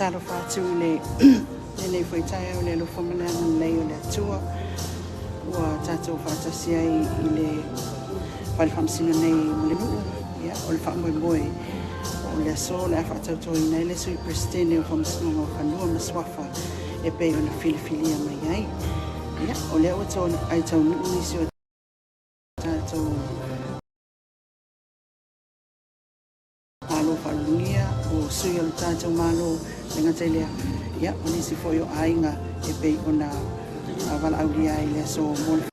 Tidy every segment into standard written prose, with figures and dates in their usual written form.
Faatalofa atu i le lenei foi taeao i le alofa ma le agalelei o le Atua ua tatou faatasi ai i le fale faamasino nei i Mulinuu. Ia, o le faamoemoe o le aso o le a faatautoina ai le Sui Peresetene o Faamasinoga o Fanua ma Suafa e pei ona filifilia mai ai. Ia, o lea ua ai taunuu nisi o tatou Malo faaluulugia, o sui o le tatou Malo, le gata i lea, ia, o nisi foi o aiga e pei ona valaaulia ai i le aso mo le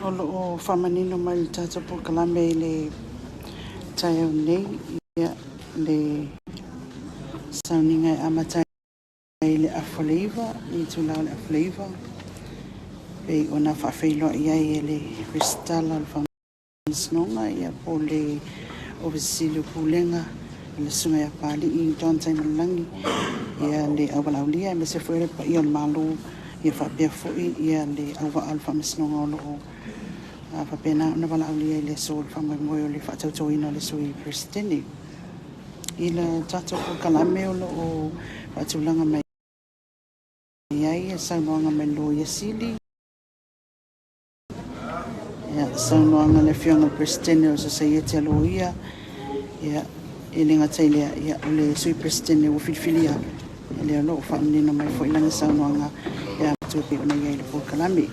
O lo o faamanino mai le tatou polokalame i le taeao nei, ia, le sauniga e amata ai i le afa le 9, le itula o le afa le 9, pei ona faafeiloai ai e le Resitala o le Faamasinoga, ia po o le Ofisa Sili o Pulega, le Susuga ia Papalii John Taimalelagi, ia le auvalaaulia, aemaise foi o le paia o le Malo, ia faapea foi ia le auvaa o le Faamasinoga o lo o faapena ona valaaulia i le aso o le faamoemoe o le faatautoina o le Sui Peresetene. I le tatou polokalame o lo o faatulaga mai ai saunoaga mai le Loia Sili, ia, saunoaga a le Afioga i le Peresetene o le Sosaiete a Loia, ia, e le gata i lea, ia, o le Sui Peresetene ua filifilia, lea o lo o faamanino mai foi lana saunoaga e a pei ona i ai i le polokalame.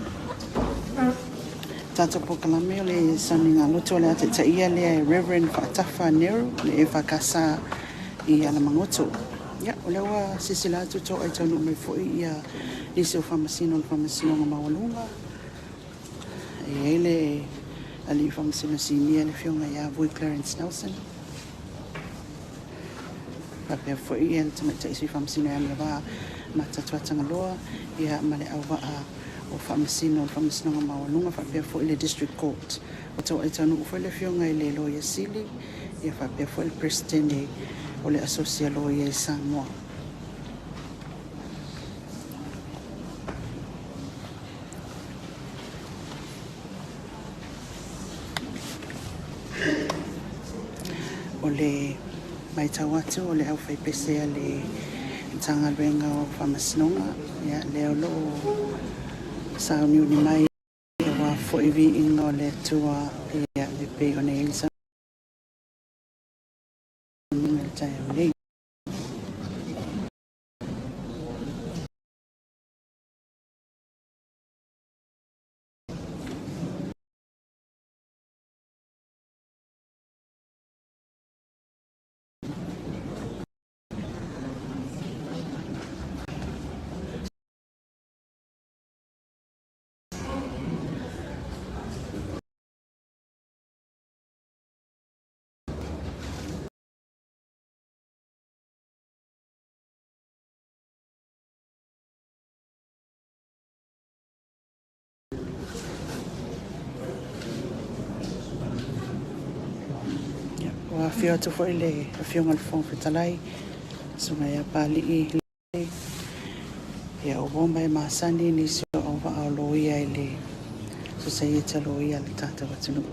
Tatou polokalame o le sauniga loto o le a taitaia lea e Reverend Faatafa Nero le EFKS i Alamagoto. Ia, o lea ua silasila atu toai taunuu mai foi ia nisi o faamasino o le Faamasinoga Maualuga. E i ai le alii faamasino sinia le Afioga ia Vui Clarence Nelson. Faapea foi ia le tamaitai sui faamasino ia Niavā Matatuatagaloa, ia ma le auvaa o faamasino o le Faamasinoga Maualuga, faapea foi le District Court. O toai taunuu foi le Afioga i le Loia Sili, ia faapea foi le Peresetene o le Asosi a Loia i Samoa. O le matau atu o le aufaipese a le Matagaluega o Faamasinoga, ia, lea o lo o sauniuni mai aua foi viiga o le Atua, ia, e pei ona i ai le sauniga i le taeao nei. Ua afio atu foi le Afioga i le Fofoga Fetalai, Susuga ia Papalii, ia ua mai masani nisi o auvaa o loia i le Sosaiete a Loia a le tatou atunuu.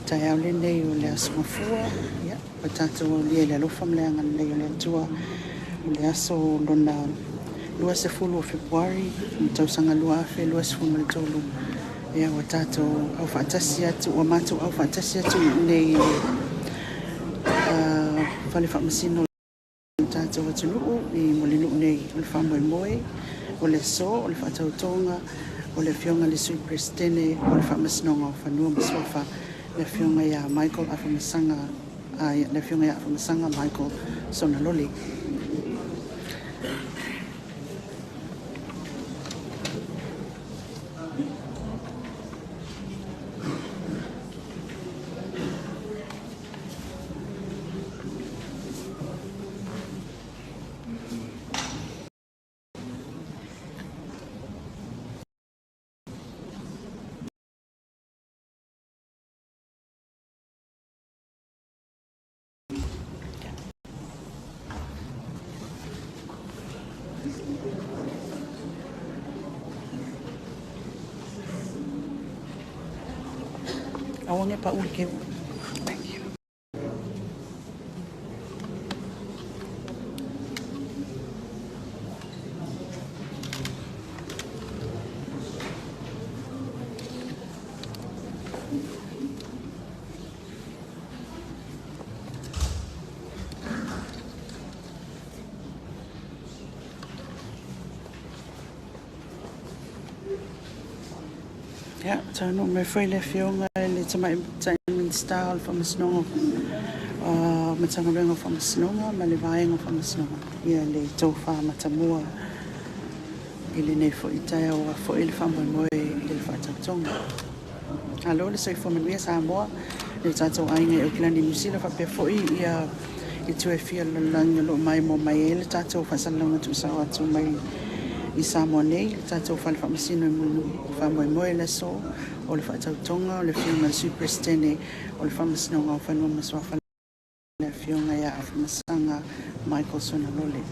Taeao lenei o le Aso Gafua, ia, ua tatou aulia i le alofa ma le agalelei o le Atua, o le aso lona 20 o Fepuari, le tausaga 2023, ia, ua tatou aufaatasi atu, ua matou aufaatasi atu nei i le fale faamasino o le tatou atunuu i Mulinuu nei. O le faamoemoe o le aso o le faatautoga o le Afioga i le Sui Peresetene o le Faamasinoga o Fanua ma Suafa, le Afioga ia Michael Afamasaga, le Afioga ia Afamasaga Michael Sonalole. Aua ne pa uli ke. Thank you. Ia, taunuu mai foi le Afioga i le Tamaitai Minisita o le Faamasinoga, Matagaluega o Faamasinoga ma le Vaega o Faamasinoga, ia le tofa matamua i lenei foi taeao aua foi le faamoemoe i le faatautoga. Malo le soifua manuia Samoa, i o tatou aiga i Aukilani, Niu Sila, faapea foi ia itu e fia o le lalolagi o lo o maimoa mai ai le tatou faasalalauga tuusao atu mai i Samoa nei, le tatou Fale Faamasino i Mulinuu. O faamoemoe le aso o le faatautoga o le Afioga i le Sui Peresetene o le Faamasinoga o Fanua ma Suafa, le Afioga ia Afamasaga Michael Soonalole.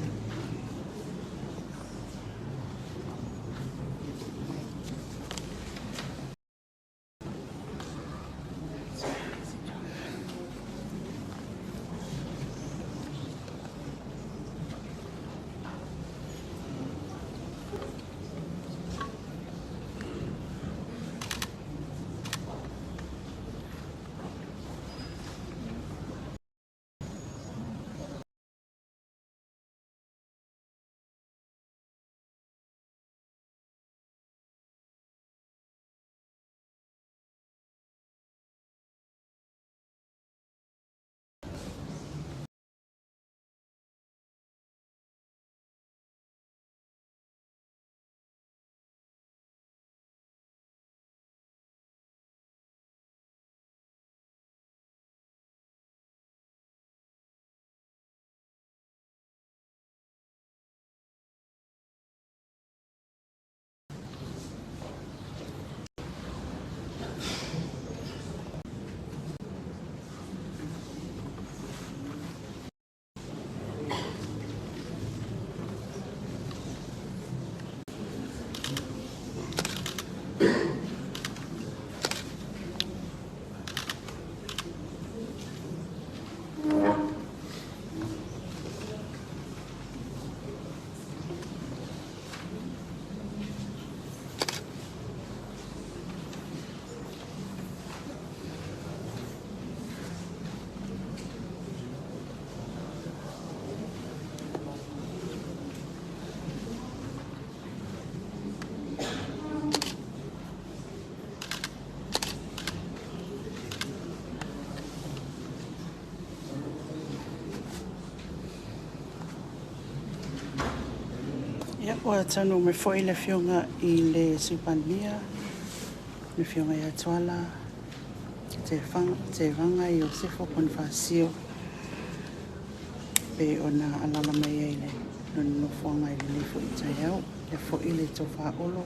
Ia, ua taunuu mai foi le Afioga i le Sui Palemia, le Afioga ia Tuala Tevaga Iosefo Ponifasio, pei ona alaala mai ai i le lona nofoaga i lenei foi taeao. Ia foi le tofa Olo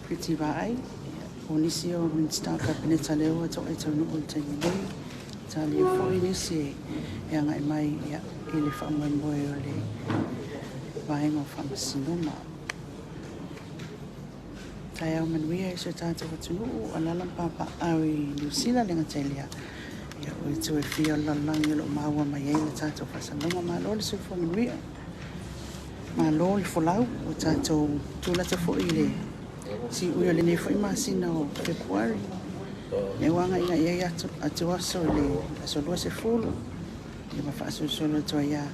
Fiti Vaai, o nisi o Minisita o le Kapeneta lea ua to'e taunuu i le taimi nei. Talia foi nisi e agai mai i le faamoemoe o le Vaega o Faamasinoga. Taeao manuia i si o tatou atunuu, alaala ma papaaao i Niu Sila le gata i lea, ia, o itu e fia o le lalolagi o lo o maua mai ai le tatou faasalalauga. Malo le soifua manuia, malo le folau, ua tatou tulata foi i le siui o lenei foi masina o Fepuari. Lea ua agaigai ai atu aso i le aso 20, ia ma faasolosolo atu ai lava,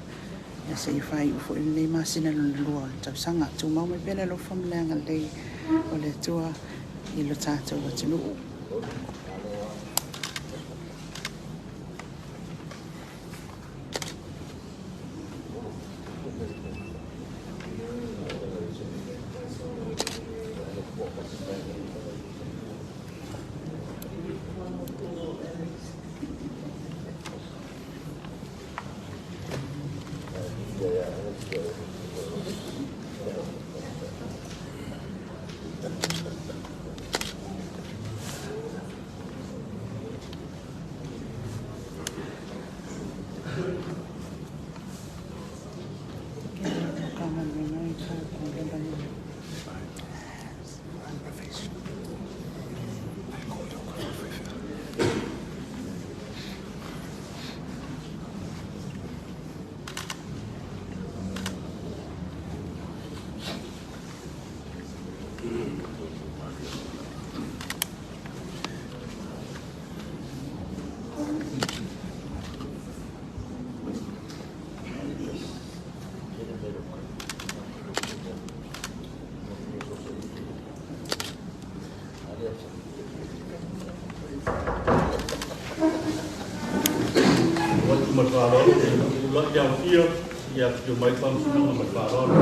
ia seia faaiu foi lenei masina lona lua o le tausaga. Tumau mai pea le alofa ma le agalelei o le Atua i lo tatou atunuu. Atu ma le faaaloalo, tulai aofia ia afifio mai Faamasinoga ma le faaaloalo.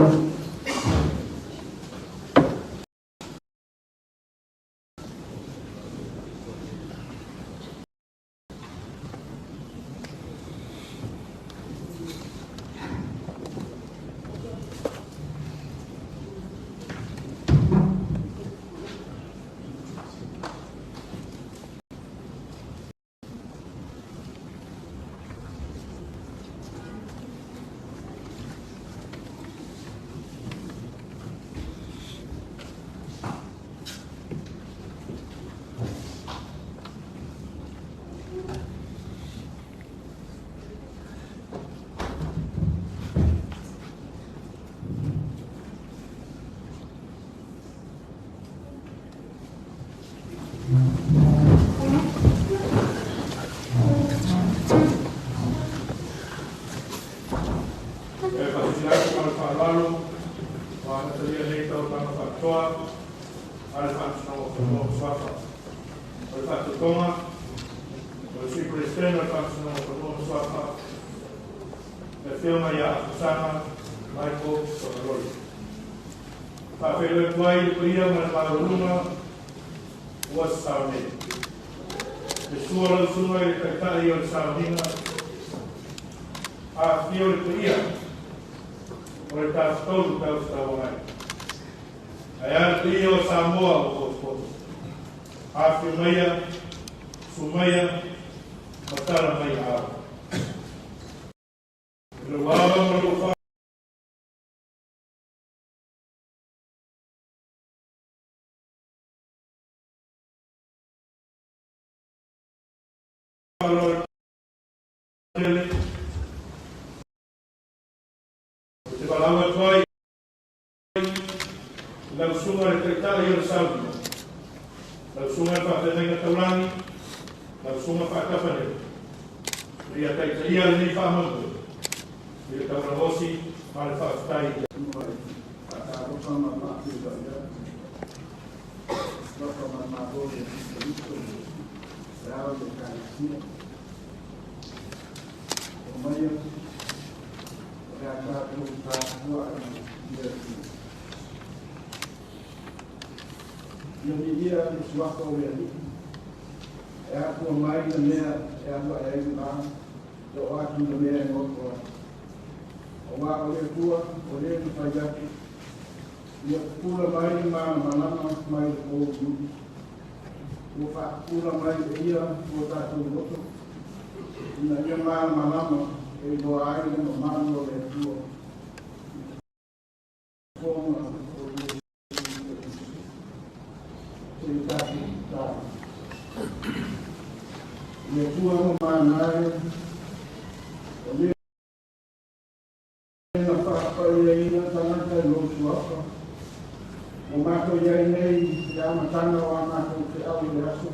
E faasilasila atu ma le faaaloalo ua amatalia nei Taualumaga Faapitoa a le Faamasinoga o Fanua ma Suafa. O le faatotoga, o le Sui Peresetene o le Faamasinoga o Fanua ma Suafa, le Afioga ia Afamasaga Michael Sogaloli. Faafeiloai atu ai le paia ma le maualuga ua sasao nei. Le sua lau susuga i le Taitai o le Sauniga, afifio le paia o le Tafatolu Tau Fetauagai. Ae a le paia o Samoa ua potopoto. Afifio maia, susu maia, ma tala mai aao. I lou ava ma lou faaaloalo tele, ou te valaau atu ai i lau susuga i le Taitai o le Sauniga, lau susuga i le Faafeagaiga Taulagi, lau susuga Faatafaneo, ina ia taitaia lenei faamoemoe i le taulaga osi ma le faafetai i le Faatalofa ma faafeiloai atu alofa ma le Malo o Iesu Keriso le ao i Ekalesia. O maia o le a tatou tapua'i i le Atua. Ia viia le suafa o le Alii e afua mai le mea e alu ae ai le va e oo atu i le mea e goto ai. Auā o le Atua o lē na fai atu ia pupula mai le malamalama mai le pouliuli. Ua faapupula mai e ia o tatou loto ina ia malamalama e iloa ai le mamalu o le Atua i fofoga o Iesu Keriso. Se i tatou tatalo. Le Atua mamana e, o lē na faapaiaina tagata i lou suafa. Ua matou i ai nei i le amataga o a matou feau i le aso.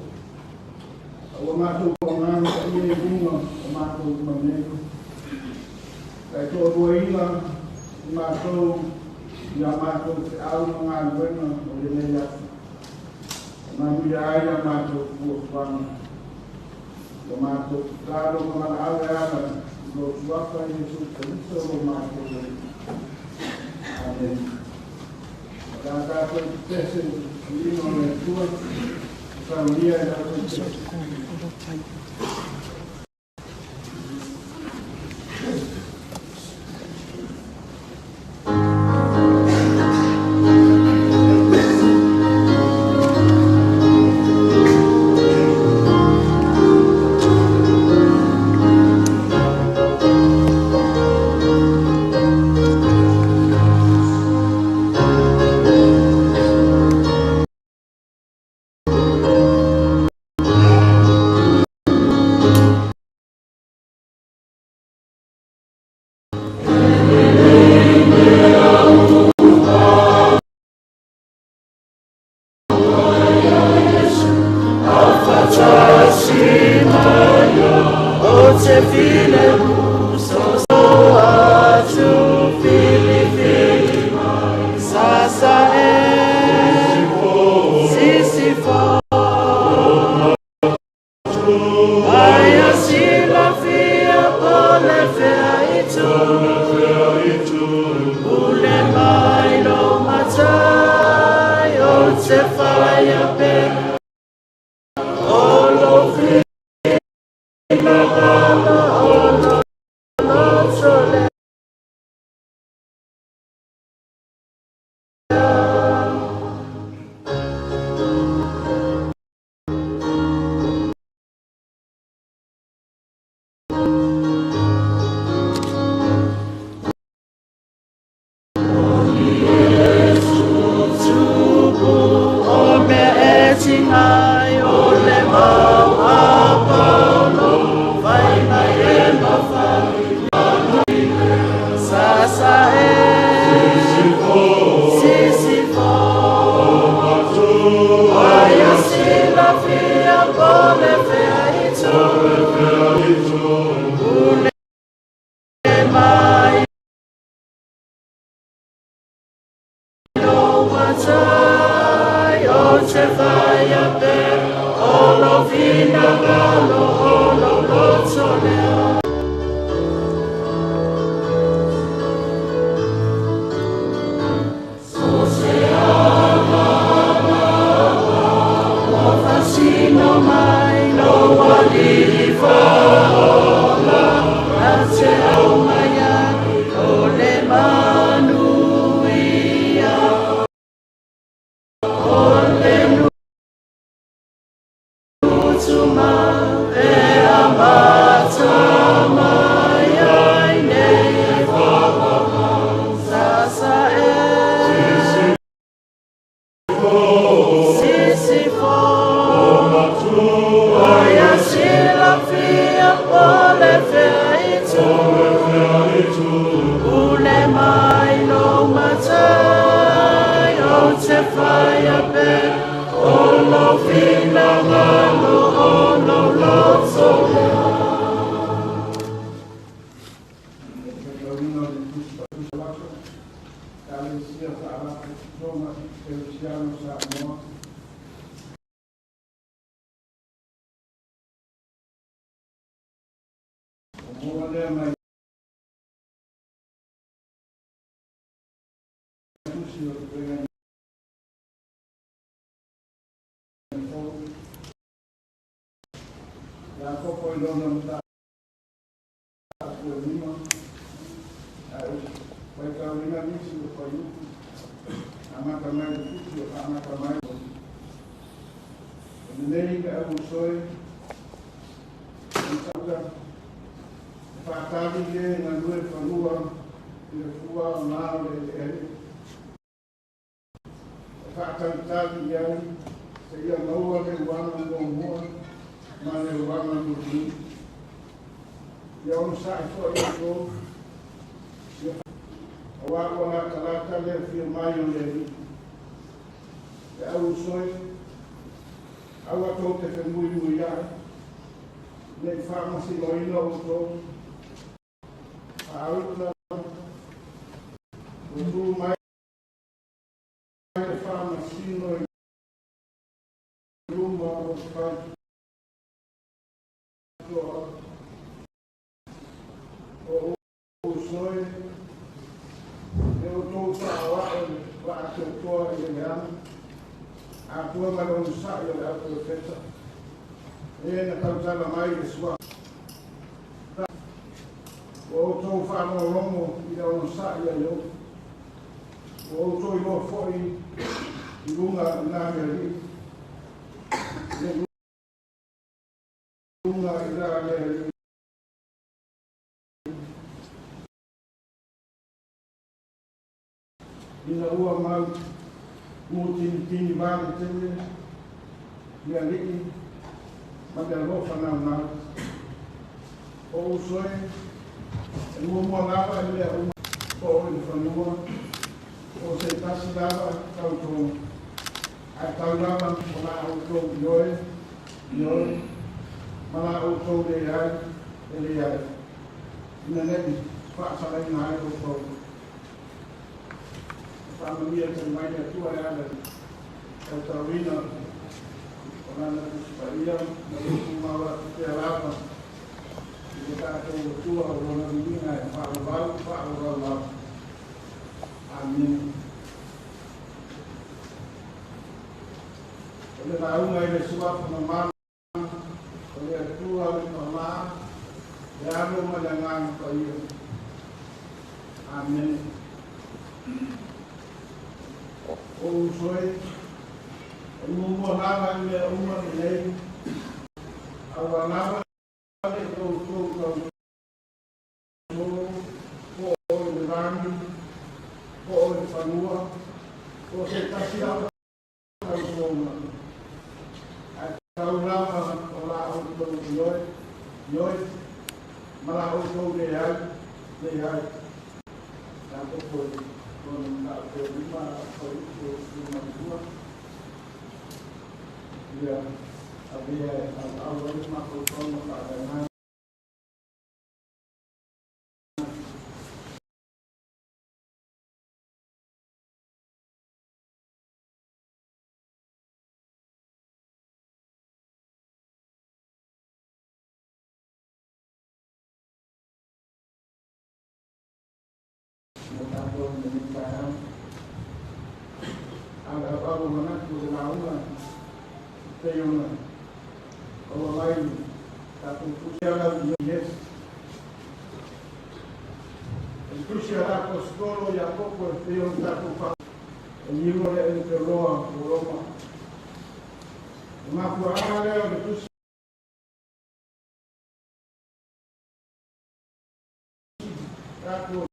A ua matou toagaga paia i luga o matou uma nei. Ka e toaluaina i matou i a matou feau ma galuega o lenei aso. E manuia ai a matou fuafuaga. Ua matou tatalo ma valaau e ala i lou suafa Iesu Keriso lo matou Alii. Amene. O le a tatou pese i viiga o le Atua, saunia e lau pese. O te file so atu filifili mai sasa e sisifo aia silafia po le fea itu ule mai lo matai o te whaia pe o lo finagalo o lo loto le. O mea te whaia pe o lo finagalo o lo loto lea. So se ua fasino mai lo alii faaola na te aumaia o le manuia o le nutuma e amata mai ai nei e sasa e sisifo o ia silafia po le fea itu Pule mai lou matai o te whaia pe o lo finagalo o lo loto lea. Faitauina o le Tusi Lako, Ekalesia Faalapotopotoga Kerisiano o Samoa. O moa lea mai tusi o le Pulega Fou. Iakopo i lona mataupu e 5, ae faitauina nisi o fuaiupu amata mai le 7 o amata mai. O lenei le au usoe, tauta e faatali le galue fanua i le fua o na o le eleele. E faatalitali i ai seia maua le uaga muamua ma le uaga mulimuli. Ia onosa'i fo'i outou, auā ua latalata le afio mai o le Alii. Le au usoe, aua tou te femuimuia'i, ne'i faamasinoina outou. Faauta ua tu mai le faamasino i luma o le faitotoa. O usoe, e outou faaoa'o le vaatoatoa i le leaga atoa ma le onosa'i o le auprofeta e na tautala mai i le suafa. Ua outou faalogologo i le onosa'i a Iopu. Ua outou iloa fo'i i luga i la le Alii, le luga i la le Alii. Ina ua mau mutinitini vale tele le Alii ma le alofa naunau. O usoe, e muamua lava i mea uma po o i le fanua, o se tasi lava tautoga. Ae tau lava o la outou ioe, ioe, ma la outou leai, e leai. Ina ne'i faasalaina ai outou. Faamanuia tali mai le Atua e ala i faitauina o lana Tusi Paia ma le tumau atu pea lava i le tatou Atua o lona viiga e faalavau faalavau lava. Amene. O le lauga i le suafa mamalu o le Atua le Tamā, le Alo ma le Agaga Paia. Amene. O usoe, e muamua lava i mea uma lenei, aua lava le outou tautolo po o i le lagi, po o i le fanua, po o se tasi lava tautoga. Ae tau lava o la outou ioe, ioe, ma la outou leai, leai. Iakopo i lona mataupu e 5, fuaiupu 12. Ia avea e auau ai le mafaufauga faaleagaga. Mo tatou i lenei taeao. A o le auau o manatu o le lauga e pei ona maua mai i tatou tusi ala i Yes. O le tusi a le Aposetolo Iakopo e pei ona tatou faa e liua le Epeloa o Roma. O mafuaaga lea o le tusi tatou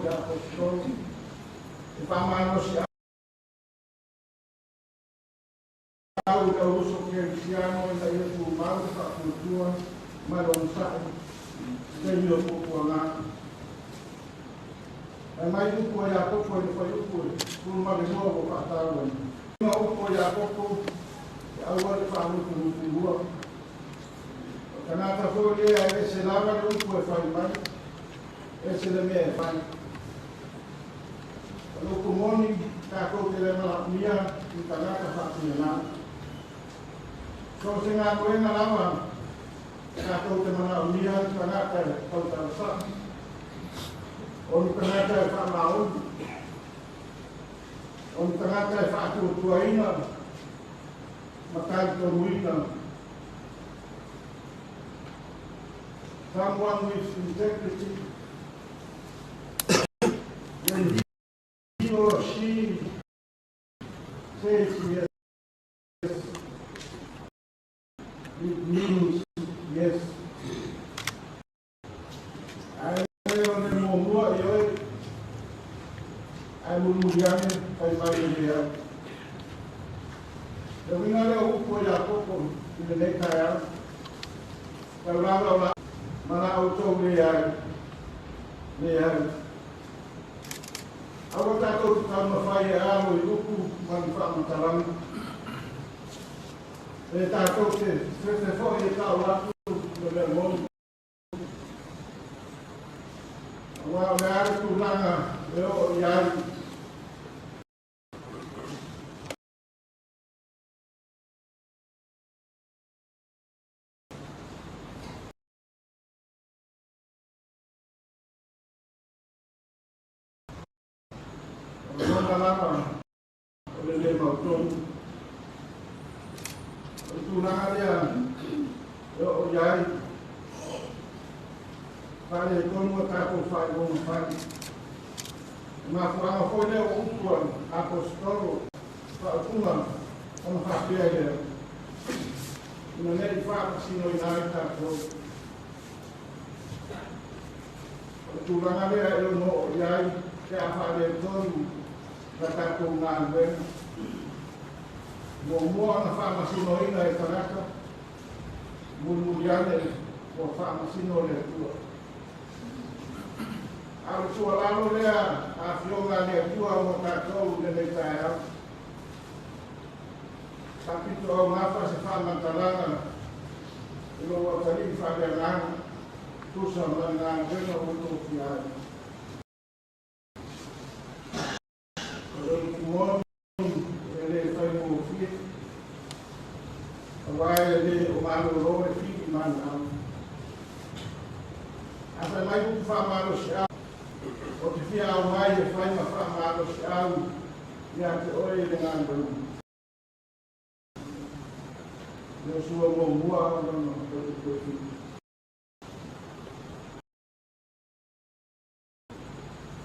le Aposetolo e faamalosiau i lou uso kerisiano ina ia tumau le faatuatua ma le onosai i taimi o puapuaga. Fai mai upu a Iakopo i le fuaiupu e 12 ua faatauaina. Ma upu a Iakopo e aua le faalukulutulua. O tagata foi lea e ese lava le upu e fai mai, ese le mea e fai. O le upu moni, tatou te le manaomia ni tagata faapena. So o se galuega lava tatou te manaomia ni tagata e tautalasaʻi, o ni tagata e faamaoni, o ni tagata e faatuatuaina ma talitonuina. Someone with integrity, when he or she says yes, it means yes. Ae le o le muamua i oe, ae mulimuli ane fai mai e leai. Le uiga lea o upu a Iakopo i lenei taeao, tau lava o la ma la outou leai, leai. Aua tatou te taumafai e alo i upu ma ni faamatalaga. E tatou te fefe foi e tau atu le mea moni. Aua o le a le tulaga e oo i ai. O le lona lava o le le mautonu. O le tulaga lea e oo i ai faaletonu a tatou faailoga fai. O mafuaaga foi lea o upu a Aposetolo faaupuga ona faapea lea, ina ne i faamasinoina ai tatou. O le tulaga lea e ono oo i ai pe a faaletonu la tatou galuega. Muamua ona faamasinoina e tagata, mulimuli ane ua faamasino le Atua. A o le tuualalo lea a Afioga a le Atua mo tatou i lenei taeao. Faapitoaugafa se faamatalaga i lou atalii faaleagaga, tusa ma le galuega ua tofia ai. O le upu moni e le faigofie, aua e le o malolo le fili ma le A fai mai upu faamalosiau, o te fia aumai e fai ma faamalosiau ia te oe i le galuega. Iosua muamua lona 37.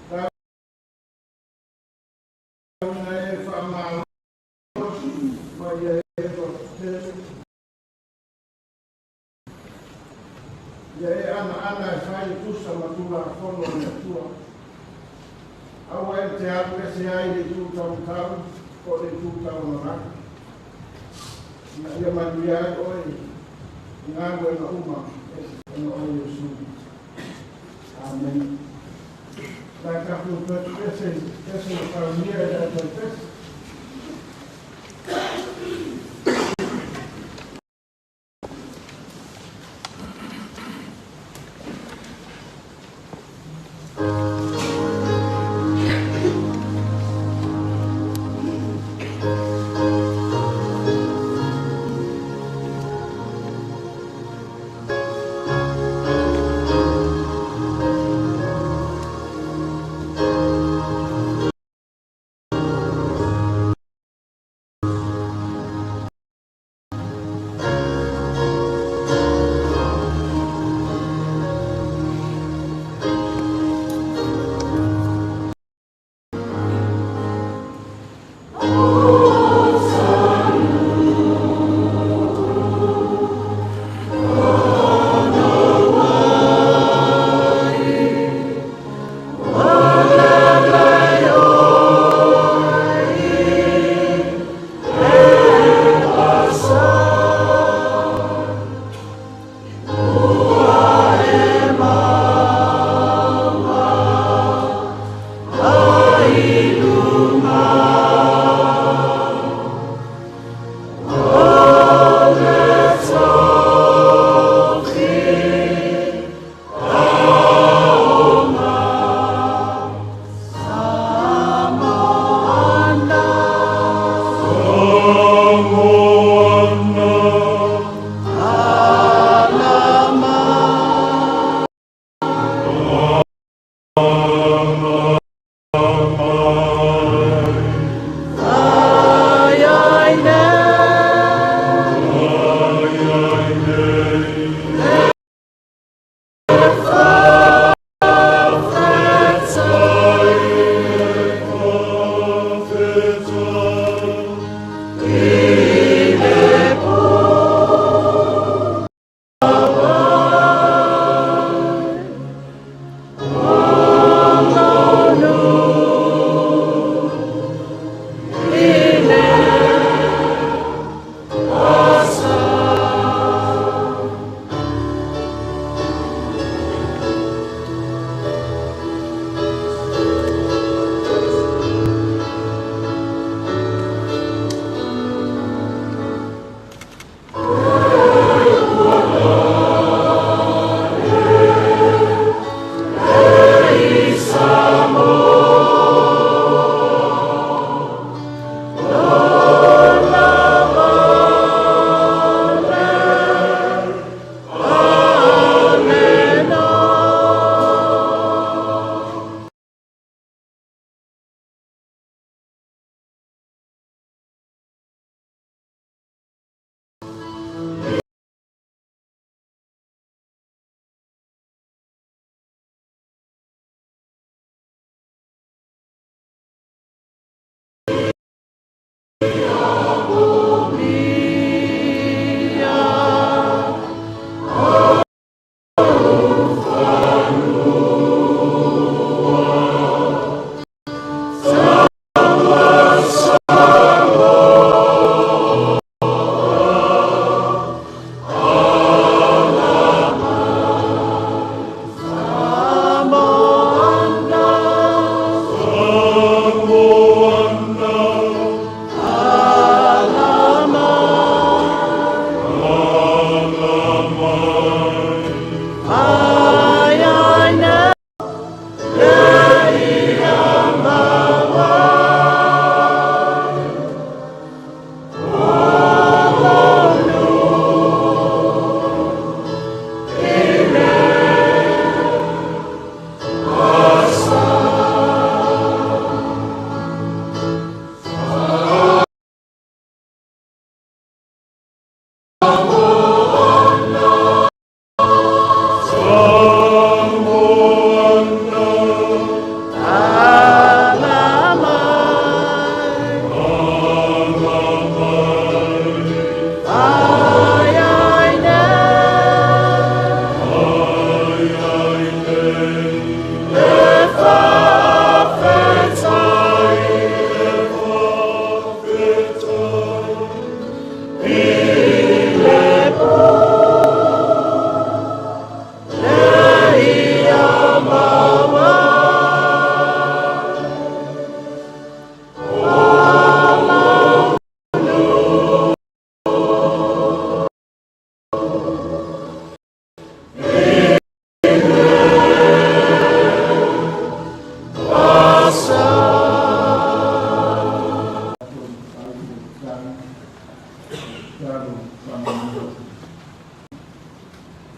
Tau ina e faamalosi ma ia e toatele. Ia e anaana e fai e tusa ma Tulafono a le Atua. Aua e te alu ese ai le itu taumatau po o le itu tauagavale. Ina ia manuia ai oe i galuega uma ona o Iesu. Amene. La tatou toe pese pese o saunia e le toe pese.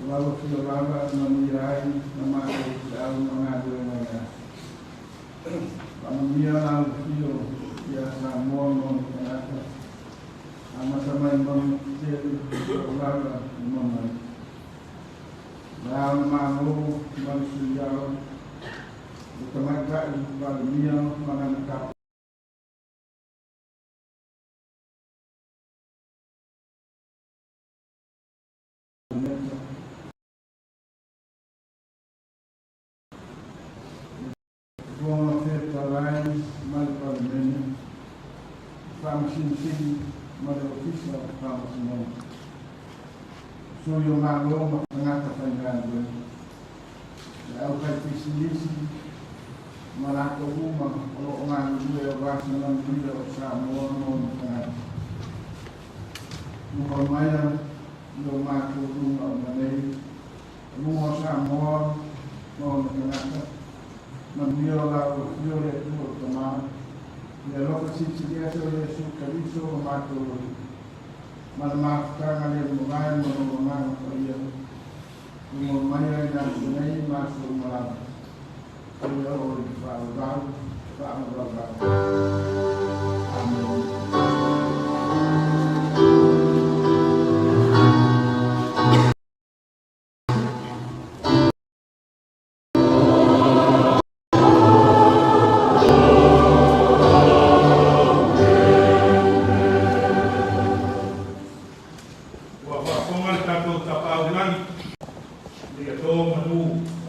O lau afio lava e manuia ai na matou feau ma galuega i le aso. Faamanuia lau afio ia Samoa ma ona tagata, amata mai mauga tetele seia oo lava i mauga iti. Le Ao o le Malo ma le Sui Ao, le Tamaitai Palemia ma lana Kapeneta, le Fofoga Fetalai ma le Palemene, le Faamasino Sili ma le Ofisa o Faamasinoga, Sui o Malo ma tagata faigaluega, le aufaipisinisi ma latou uma o lo o galulue aua se manuia o Samoa ma ona tagata. Luga maia i o matou luga uma nei, o luga o Samoa ma ona tagata, manuia o lau Afio le Atua o Tama, i le alofa silisili ese o Iesu Keriso o matou Alii, ma le mafutaga le mavae ma lou Agaga Paia, luga maia i aso nei ma aso uma lava, seia oo i le faavavau, faavavau. Amene. Ua faafofoga le tatou Tapaau i Lagi ina ia to manu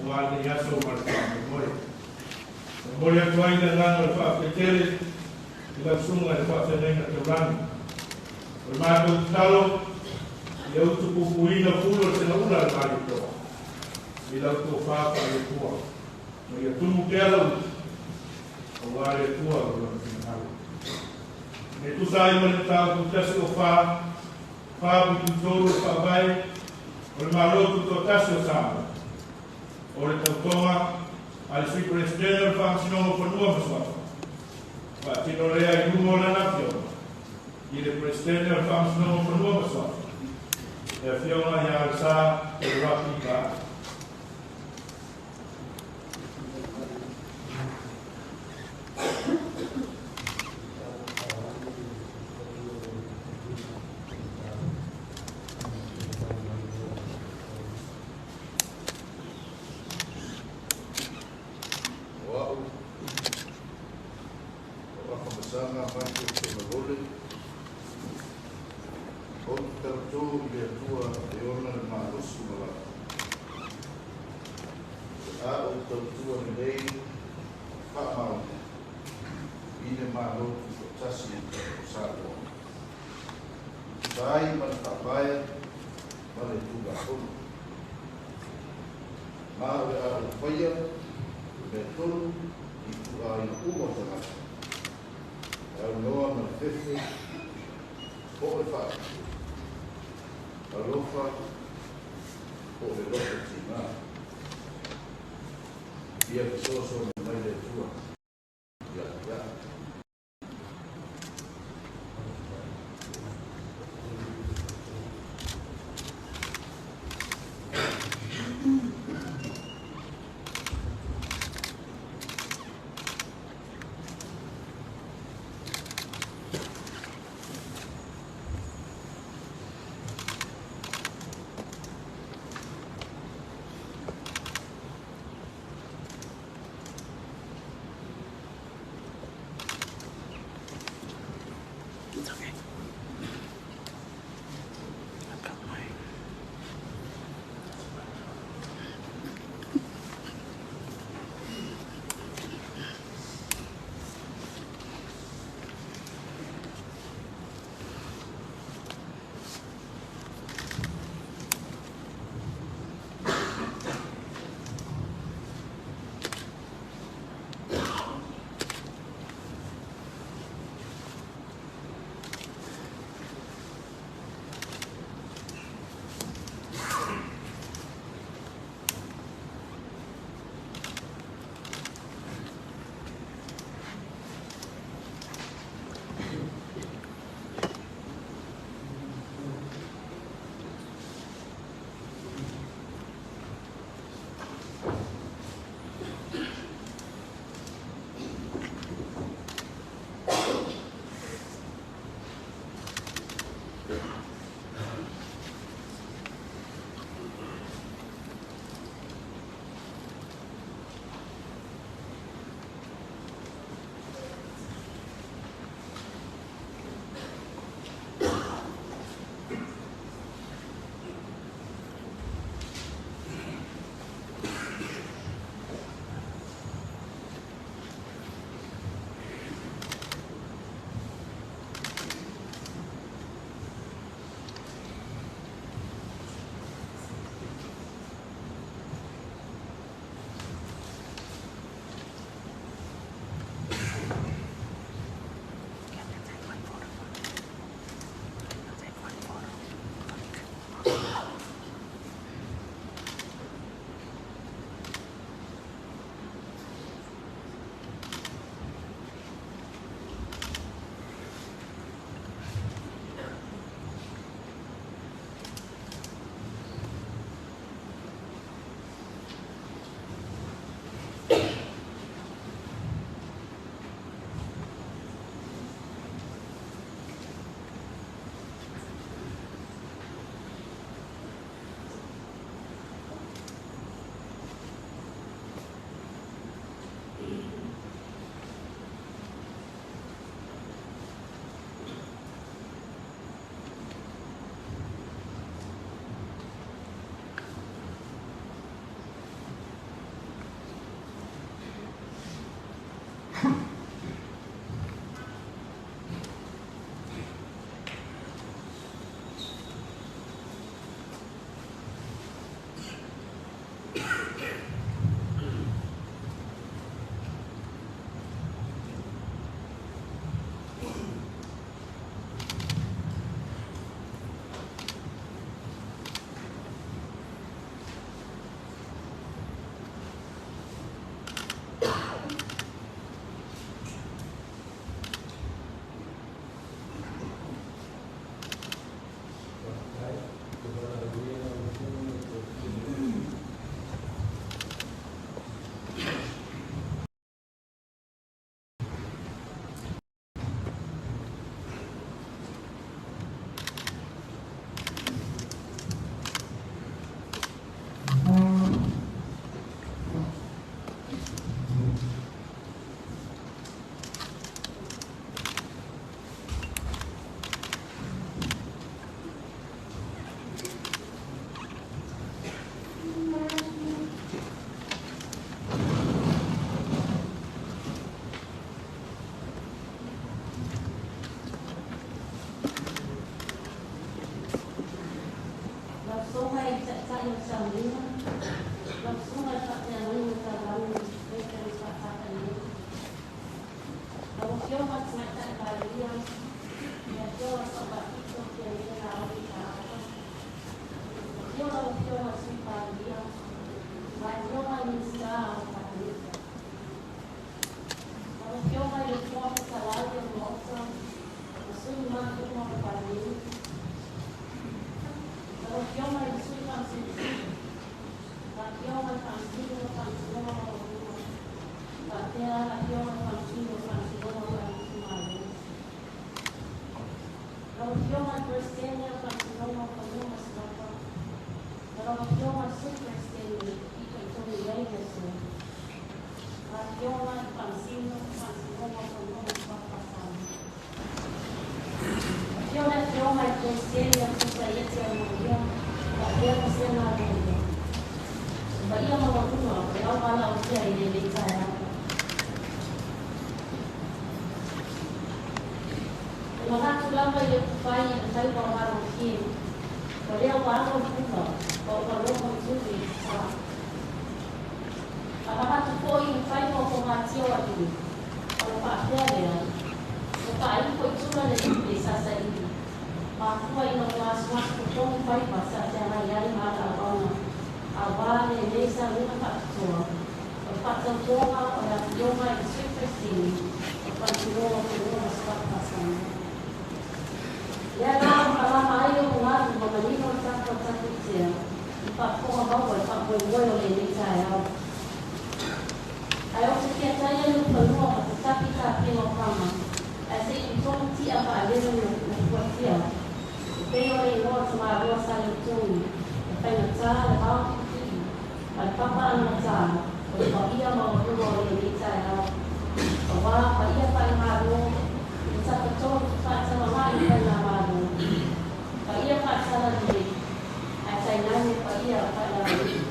aua lenei aso ma le faamoemoe. E momoli atu ai le agaga o le faafetai tele i lau Susuga i le Faafeagaiga Taulagi. O le matou tatalo, ia utupupuina fulu o le segaula a le Malietoa i lau tofa faale-Atua, ma ia tumu pea lau utu aua le Atua ma Lona finagalo. E tusa ai ma le Mataupu 104, 4.3 o le Faavae o le Malo Tutoatasi o Samoa, o le tautoga a le Sui Peresetene o le Faamasinoga o Fanua ma Suafa, faatino lea i luma o lana Afioga i le Peresetene o le Faamasinoga o Fanua ma Suafa, le Afioga ia Alesa Toloraki Vaai. O a'u, o Afamasaga Michael Somalole, ou te tautō i le Atua e ona le malosi ma lava. O le a ou tautua lelei ma faamaonia i le Malo Tutoatasi o Samoa, e tusa ai ma le Faavae ma le Tulafono. Ma o le a ou faia le mea tonu i ituaiga uma o tagata, e aunoa ma le fefe po o le faapito, alofa po o le loto tiga. Ia fesoasoani mai le Atua ia te a'u. Susuga i le Taitai o le Sauniga, lau Susuga i le Faafeagaiga Taulagi Reverend Faataatalelei. Lau Afioga i le Tamaitai Palemia, le Afioga i le Sao Faapito Fiame Naomi Mataafa. Afio lau Afioga i le Sui Palemia, ma Afioga i Minisita o le Kapeneta. Lau Afioga i le Fofoga Fetalai o le Maota ma sui usufono mamalu uma o le Palemene. Lau Afioga i le Sui Faamasino Sili, le Afioga i le Faamasino o le Faamasinoga Maualuga, faapea le Afioga i le Faamasino o le Faamasinoga Faale-Itumalo. Lau Afioga i le Peresetene o le Faamasinoga o Fanua ma Suafa, ma lau Afioga i le Sui Peresetene e fitoitonu i ai le aso, le Afioga i le Faamasino o le Faamasinoga o Fanua ma Suafa a Samoa. Afio le Afioga i le Peresetene o le Sosaiete a Loia faapea Vasega a Loia. O paia maualuga o le auvalaaulia i lenei taeao. E manatu lava i le upufai i le faiva o Malofie, o lea ua alo i pula ma ua logo i tuli i sa. A manatu foi i le faiva o Fogatia o alii, ona faapea lea, ua faaifo i tula le lupe sa saili, mafua ina ua asuasu totogi faiva sa feagai ai ma ana auauna, aua lenei saunoaga faapitoa, o le faatautoga o le Afioga i le Sui Peresetene o le Faamasinoga o Fanua ma Suafa a Samoa. Lea la ua malama ai ologalu ma manino le tapu a Tapuitea i faafofoga maua i le faamoemoe o lenei taeao. Ae ou te fia taia le ufanua ma tatafi tapena o faga, ae se i tutonu tia vaalele na fuatia, e pei o le igoa o tamaloa sa leutogi, e faigata le vao piipii ma le papa anamata o le paia maualuga o lenei taeao, auā paia faale-Malo i le tafatolu fefaatauagai i faigamalo, paia faale-talalelei, ae tainane paia faale-aganuu.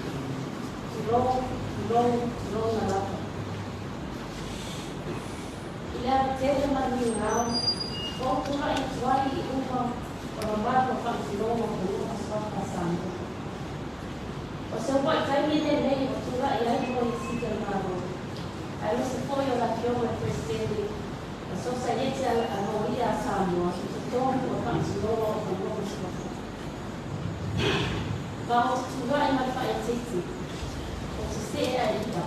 Tulou, tulou, tulouna lava. I le ava tele ma le migao, ua ou tulai atu ai i luma o mamalu o Faamasinoga o Fanua ma Suafa a Samoa. O se uluai taimi lenei ua tulai ai Loia Sili a le Malo, aemaise foi o le Afioga i le Peresetene o Sosaiete a Loia a Samoa i totonu o le Faamasinoga o Fanua ma Suafa. Ma ou te tulai ma le faaeteete, ou te see ae i'a,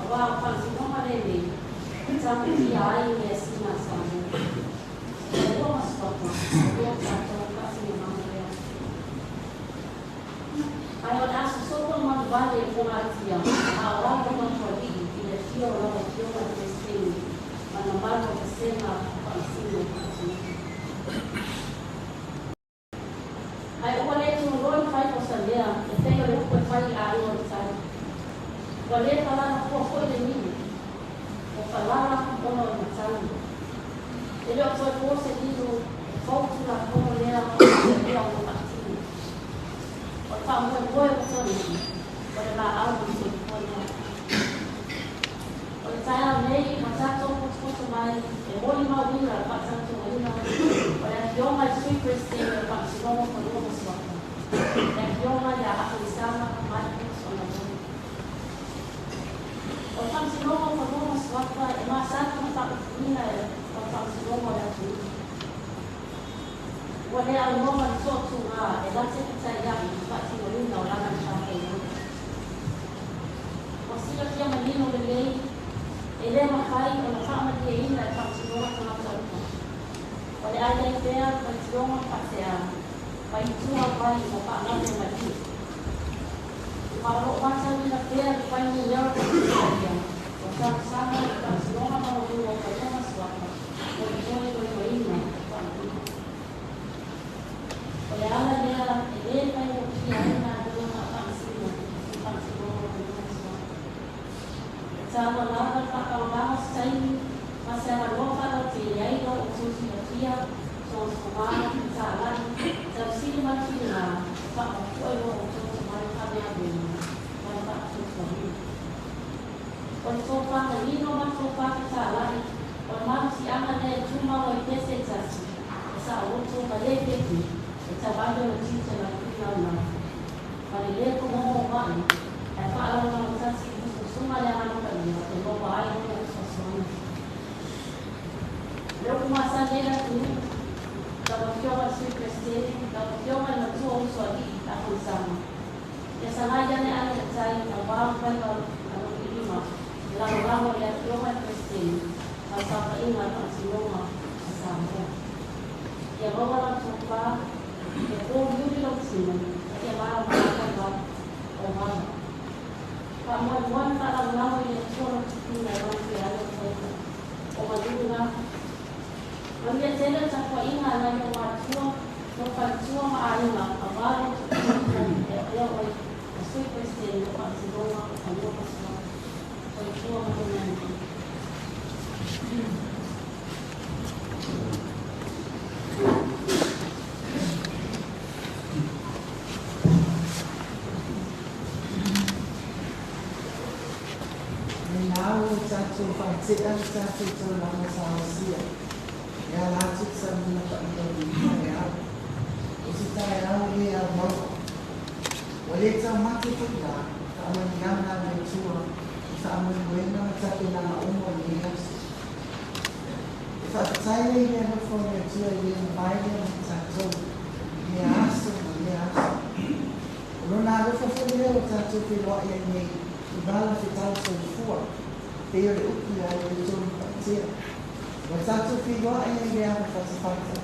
auā o le Faamasinoga lenei e taofia ai measina a Samoa. Fanua ma Suafa, o lo tatou faasinomaga lea. Ae o le a sosofa manuvale i Fogatia, a o alo Matualii i le afio o lau Afioga i le Peresetene ma le mamalu o Vasega Faamasino o Faamasinoga. Ae ua le tuuloa ni faiva o Salea e pei o le upu e fai i aiga o le tai. Ua le palala fua foi le niu, ua palala ona o le matagi. E le o toe po se lilo, e fou Tulafono lea o le mea ua faatino. O le faamoemoe ua taunuu, o le laau ma le soifua lea. O le taeao nei ua tatou potopoto mai e molimauina le faatautogaina o le Afioga i le Sui Peresetene o le Faamasinoga o Fanua ma Suafa, le Afioga ia Afamasaga Michael Sonamoni. O le Faamasinoga o Fanua ma Suafa e masani ona faaupuina e o le Faamasinoga o le atunuu. Ua le aunoa ma le toatuga e late fetaiai i le faatinoina o lana matafaioi. Ua silafia manino lelei, e le mafai ona faamalieina e le Faamasinoga tagata uma. O le a i ai pea le faitioga faasea mai i tua mai ua faalave malie. Ma o lo o matauina pea le fuainumera faaitalia o talosaga i le Faamasinoga Maualuga o Fanua ma Suafa mo le toe iloiloina o faamanuiaga. O le ala lea e le faigofie ai galuega a Faamasino i Faamasinoga o Fanua ma Suafa. E taua lava le faapalamaga o se taimi ma se avanoa faalautele ai lau outou silafia, sogasoga, fetalai, tausili ma le filiga e faamapua i lo outou tomai faalealuga ma le faatuatuaina. O le tofa manino ma le tofa fetalai, o le malosiaga lea e tumau ai pea se tasi, e saoloto ma le pepe e tau ave ona tiute ma le tuilauna saofaiga a le Faamasinoga a Samoa. Ia maua lau tofa, ia pouliuli lou tino, ma ia malamalama lau auala. Faamoemoe ma faalagolago i le Atua lau tofiga e manuia ai ou faiva. O manu na. Manuia tele le tapuaiga a nai ou matua, lou faletua ma aiga aua lou tofiga fou e avea oe ma Sui Peresetene o Faamasinoga o Fanua ma Suafa. Soifua ma lona lelei. Lena ua tatou faatea le tatou taulaga sa osia e ala atu i sauniga paia o lenei taeao. O se taeao le ao maua. Ua le taumate foi la faamanuiaga a le Atua i faamoemoega ma tapenaga uma o lenei aso. E faafetai ai i le alofa o le Atua e le mavae lea ma tatou i lea aso ma lea aso. O Lona alofa foi lea ua tatou feiloai ai nei i vala fetau soifua, pei o le upu ia Ioe Paatea. Ua tatou feiloai ai i le ava fatafata,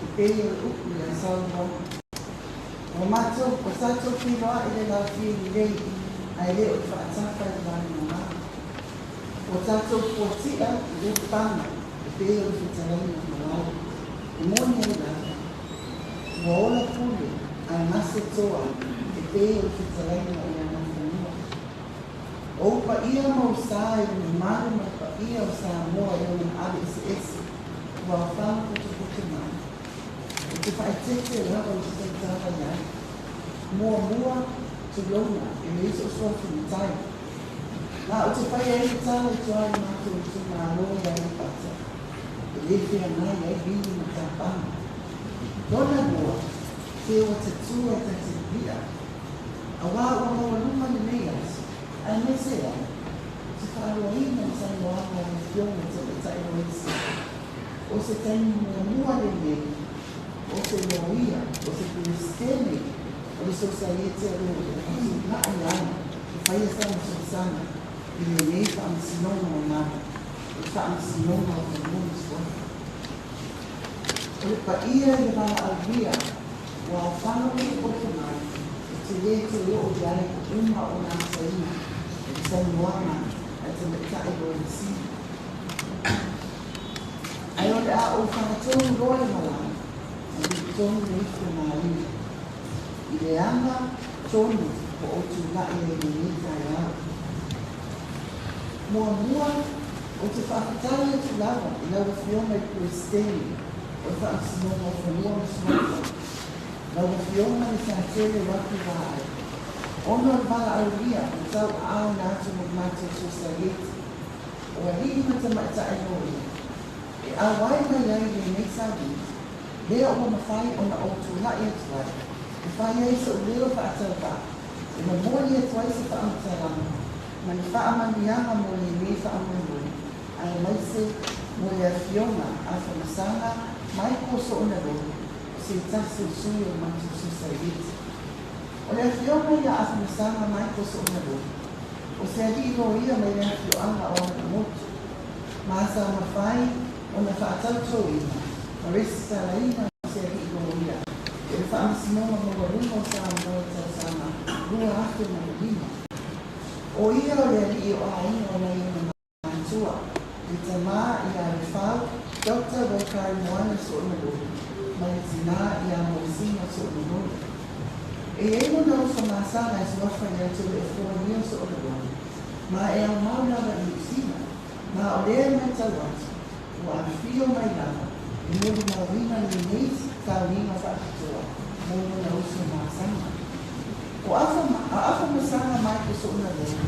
e pei o le upu ia Salomona. Ua matou, ua tatou feiloai i le lafie lelei, ae le o le faatafa i le valemama. Ua tatou puatia i Utupaga, e pei o le fetalaiga malae. E moni ai lava, ua ola pule ae gase toa e pei o le fetalaiga ia Nafanua. O ou paia ma ou sa i le mamalu ma le paia o Samoa i ona maave eseese ua aofaga potopoto mai. Ou te faaeteete lava i se tautala i ai. Muamua, tulouna, e leai sou suafa matai. Ma ou te fai ai le tala i tua i le matou itumalo i Aleipata, e le feagai ai lili ma tapaga. Lona lua, te ua tatua e ta te lili'a, auā ua maualuga lenei aso, aemaise ai, ou te faaluaina le saunoaga a le Afioga i Tamaitai Loisi, o se taimi muamua lenei o se loia, o se Peresetene o le Sosaiete o lo o faatulai ai e faia sana sootaga i lenei Faamasinoga mamalu, o le Faamasinoga o Fanua ma Suafa. O le paia i le valaaulia ua aofano potopoto mai, ou te le toe oo i ai uma o na ataina i le saunoaga a le Tamaitai Loia Sili. Ae o le a ou fagatonu loa le malama, ma lutonu le ifo malie i le aga tonu ua ou tulai ai i lenei taeao. Muamua, ou te faafetai atu lava i lau Afioga i le Peresetene o le Faamasinoga o Fanua ma Suafa, lau Afioga Lesatele Wapi Vaai, ona o le valaaulia ma tauaaoina atu mo le matou Sosaiete o Alii ma Tamaitai Loia e auai mai ai i lenei sauniga, lea ua mafai ona ou tulai atu ai e fai ai so'u leo faatauvaa e momoli atu ai se faamatalaga ma ni faamanuiaga mo lenei faamoemoe aemaise mo le Afioga Afamasaga Michael Soonalolo o se tasi o sui o le matou Sosaiete. O le Afioga ia Afamasaga Michael Soonalolo o se alii loia mai le afioaga o Alamamotu ma sa mafai ona faatautoina ma resitalaina o se alii loia e le Faamasinoga Maualuga o Samoa i tausaga 2005. O ia o le alii o aiga o nai ona matua, le tamā ia Lefau Doctor Waikaremoana Soonalolo ma le tinā ia Moesina Soonalolo. E i ai lona uso masaga e suafa ia Toleafoa Neo Soonalolo, ma e aumau lava i Niu Sila, ma o lea e matau atu, ua afifio mai lava e molimauina lenei sauniga faapitoa mo lona uso masaga. O Afa, a Afamasaga Michael Soonalolo,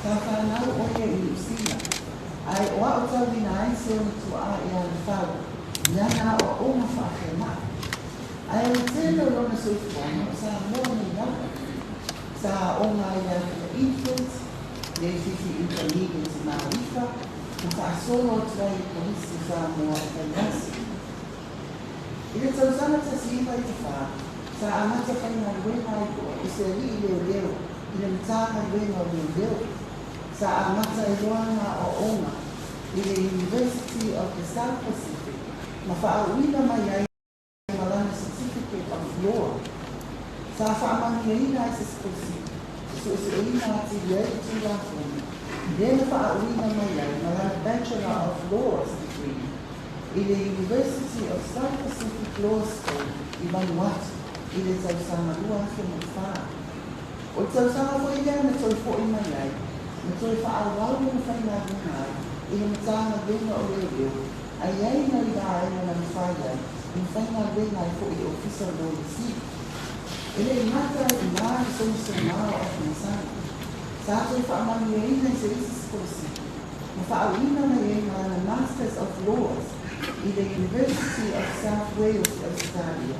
sa fanau ʻo ia i Niu Sila, ae o aʻotauina ai se ona tuaʻa iā Lefau i ana aʻoaʻoga faafomaʻi. Ae o le tele o lona soifuaga o Samoa nei lava. Sa aoga ai ia Villa Infant, le Fifi Intermediate i Malifa, ma faasolo atu ai i Kolisi o Samoa i Vairasi. I le tausaga 1994, sa amata faigaluega ai loa o se alii leoleo i le Matagaluega o Leoleo. Sa amata ai loa ana aoaoga i le University of the South Pacific ma faauuina mai ai ma lana Certificate of Law. Sa faamanuiaina ai se sikolasipi e suesueina atili ai le Tulafono, lea na faauuina mai ai ma lana Bachelor of Laws degree i le University of South Pacific Law School i Vanuatu i le tausaga 2004. O le tausaga foi lea na toe fo'i mai ai, ma toe faaauau lona faigaluega ai i le Matagaluega o Leoleo, a i ai nai vaega na mafai ai ona faigaluega ai foi i le Ofisa o Loia Sili. E le i gata ai i ina le sogasoga o Afamasaga. Sa toe faamanuiaina i se isi sikolasipi, ma faauuina mai ai ma lana Masters of Laws i le University of South Wales i Ausetalia,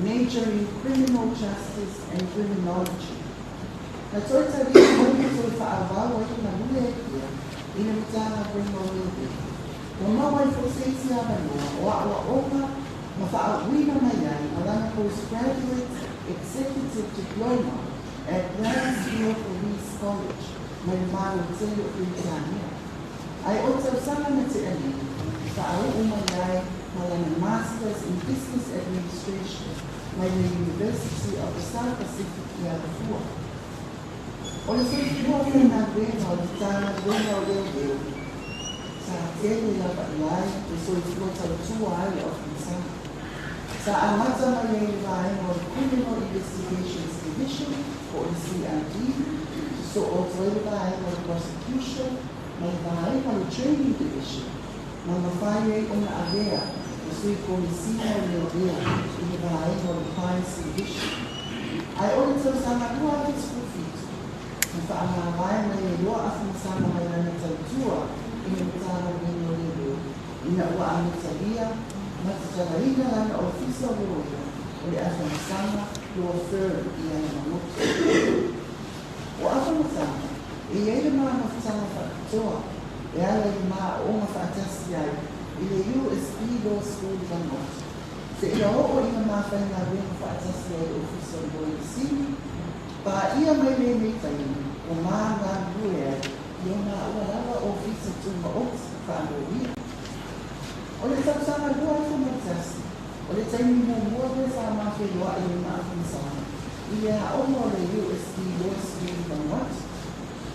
majoring Criminal Justice and Criminology. Na toe talia foi ma toe faaauau ai le galue ai pea i le Matagaluega o Leoleo. Ua maua ai foi se isi avanoa o aoaoga ma faauuina mai ai ma lana Postgraduate Executive Diploma at Bransfield Police College mai le Malo tele o Peretania. Ae o le tausaga na tea nei, faauu mai ai ma lana Masters in Business Administration mai le University of the South Pacific i Alafua. O le soifua faigaluega o le Matagaluega o Leoleo, sa tele lava i ai le soifua tautua ai le Afamasaga. Sa amata mai ai i le vaega o le Criminal Investigations Division po o le CID, sosoo atu ai le vaega o le Prosecution ma le vaega o le Training Division, ma mafai ai ona avea ma Sui Komesina o Leoleo i le vaega o le Crimes Division. Ae o le tausaga 2017, na faamavae mai ai loa Afamasaga mai lana tautua i le Matagaluega o Leoleo ina ua amatalia ma tatalaina lana Ofisa o Loia o le Afamasaga Law Firm i Alamagoto. O Afamasaga, e i ai le ma mafutaga faapitoa e ala i le ma aooga faatasi ai i le USP Law School i Vanuatu, seia oo ina ma faigaluega faatasi ai i le Ofisa o le Loia Sili. Paia mai lenei taimi ua ma galulue ai i o maua lava Ofisa Tumaoti Faaloia. O le tausaga 2001, o le taimi muamua lea sa ma feiloai ai ma Afamasaga i le aoga o le USP Law School i Vanuatu.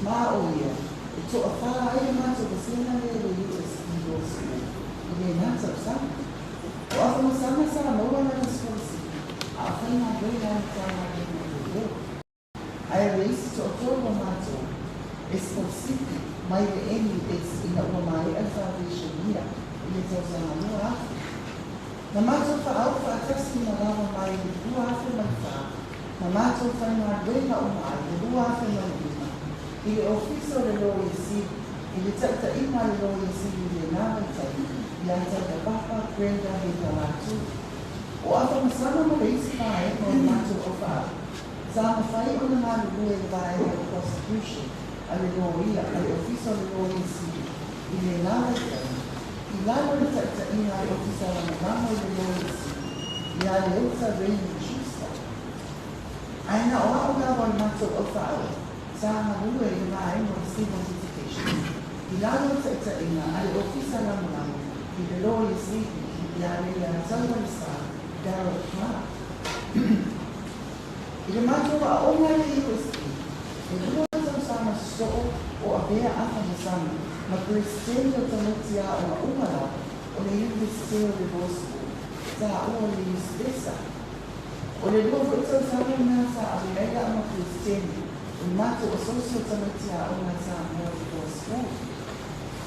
Ma o ia e toafā ai le matou vasega lea i le USP Law School i lena tausaga. O Afamasaga sa maua lana sikolasipi a o faigaluega ai i Matagaluega o Leoleo. Ae o le isi toatolu o matou e sikolasipi mai le NUS ina ua maea le foundation year i le tausaga 2000. Na matou faauu faatasi ma lava mai i le 2004 ma matou faigaluega uma ai le 2005 i le Ofisa o le Loia Sili i le taitaiga a le Loia Sili i lena vaitaimi ia Taitapapa Brenda Hetalatu. O Afamasaga ma le isi vaega o le matou aufaauu sa mafai ona galulue i le vaega o le Prosecution a le Loia a le Ofisa o le Loia Sili i lena vaitaimi i lalo o le taitaiga a le Ofisa Lagolago i le Loia Sili ia Leota Raymond Schuster. Ae na o au lava o le matou aufaauu sa galue i le vaega o le Civil Litigation i lalo o le taitaiga a le Ofisa Lagolago i le Loia Sili ia Leiataualesa Daryl Clarke. I le matou aoga i le USP, e lua tausaga sosoo o avea Afamasaga ma Peresetene o tamaiti aoga uma lava o le Iunivesite o le Law School, taua o le USPESA. O le lua foi tausaga lena sa avea ai la'u ma Peresetene o le matou asosi o tamaiti aoga a Samoa i le Law School.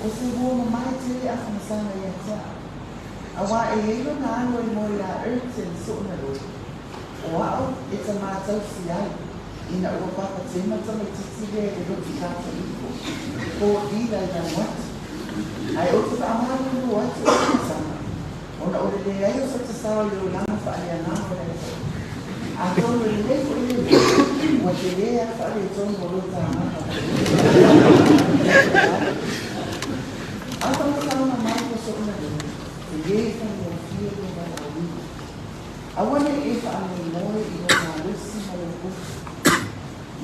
O se uo mamae tele Afamasaga ia te a'u, auā e i ai lona alo e moe iā Ayrton Soonaloi, o a'u e tamā tausi ai ina ua papatema tamaitiiti lea i le lotu Katoliko Port Vila i Vanuatu. Ae ou te faamalulu atu i Afamasaga ona o le leai o sota sao i le olaga faaleagaga o le atunuu. Atonu e lelei foi lenei, ua telē lava le faaletonu o lota agaga mai. Afamasaga mai o Soonaloi, e lē faigofie lou valaauina. Aua ne i e faamoemoe i lou malosi ma lou poto.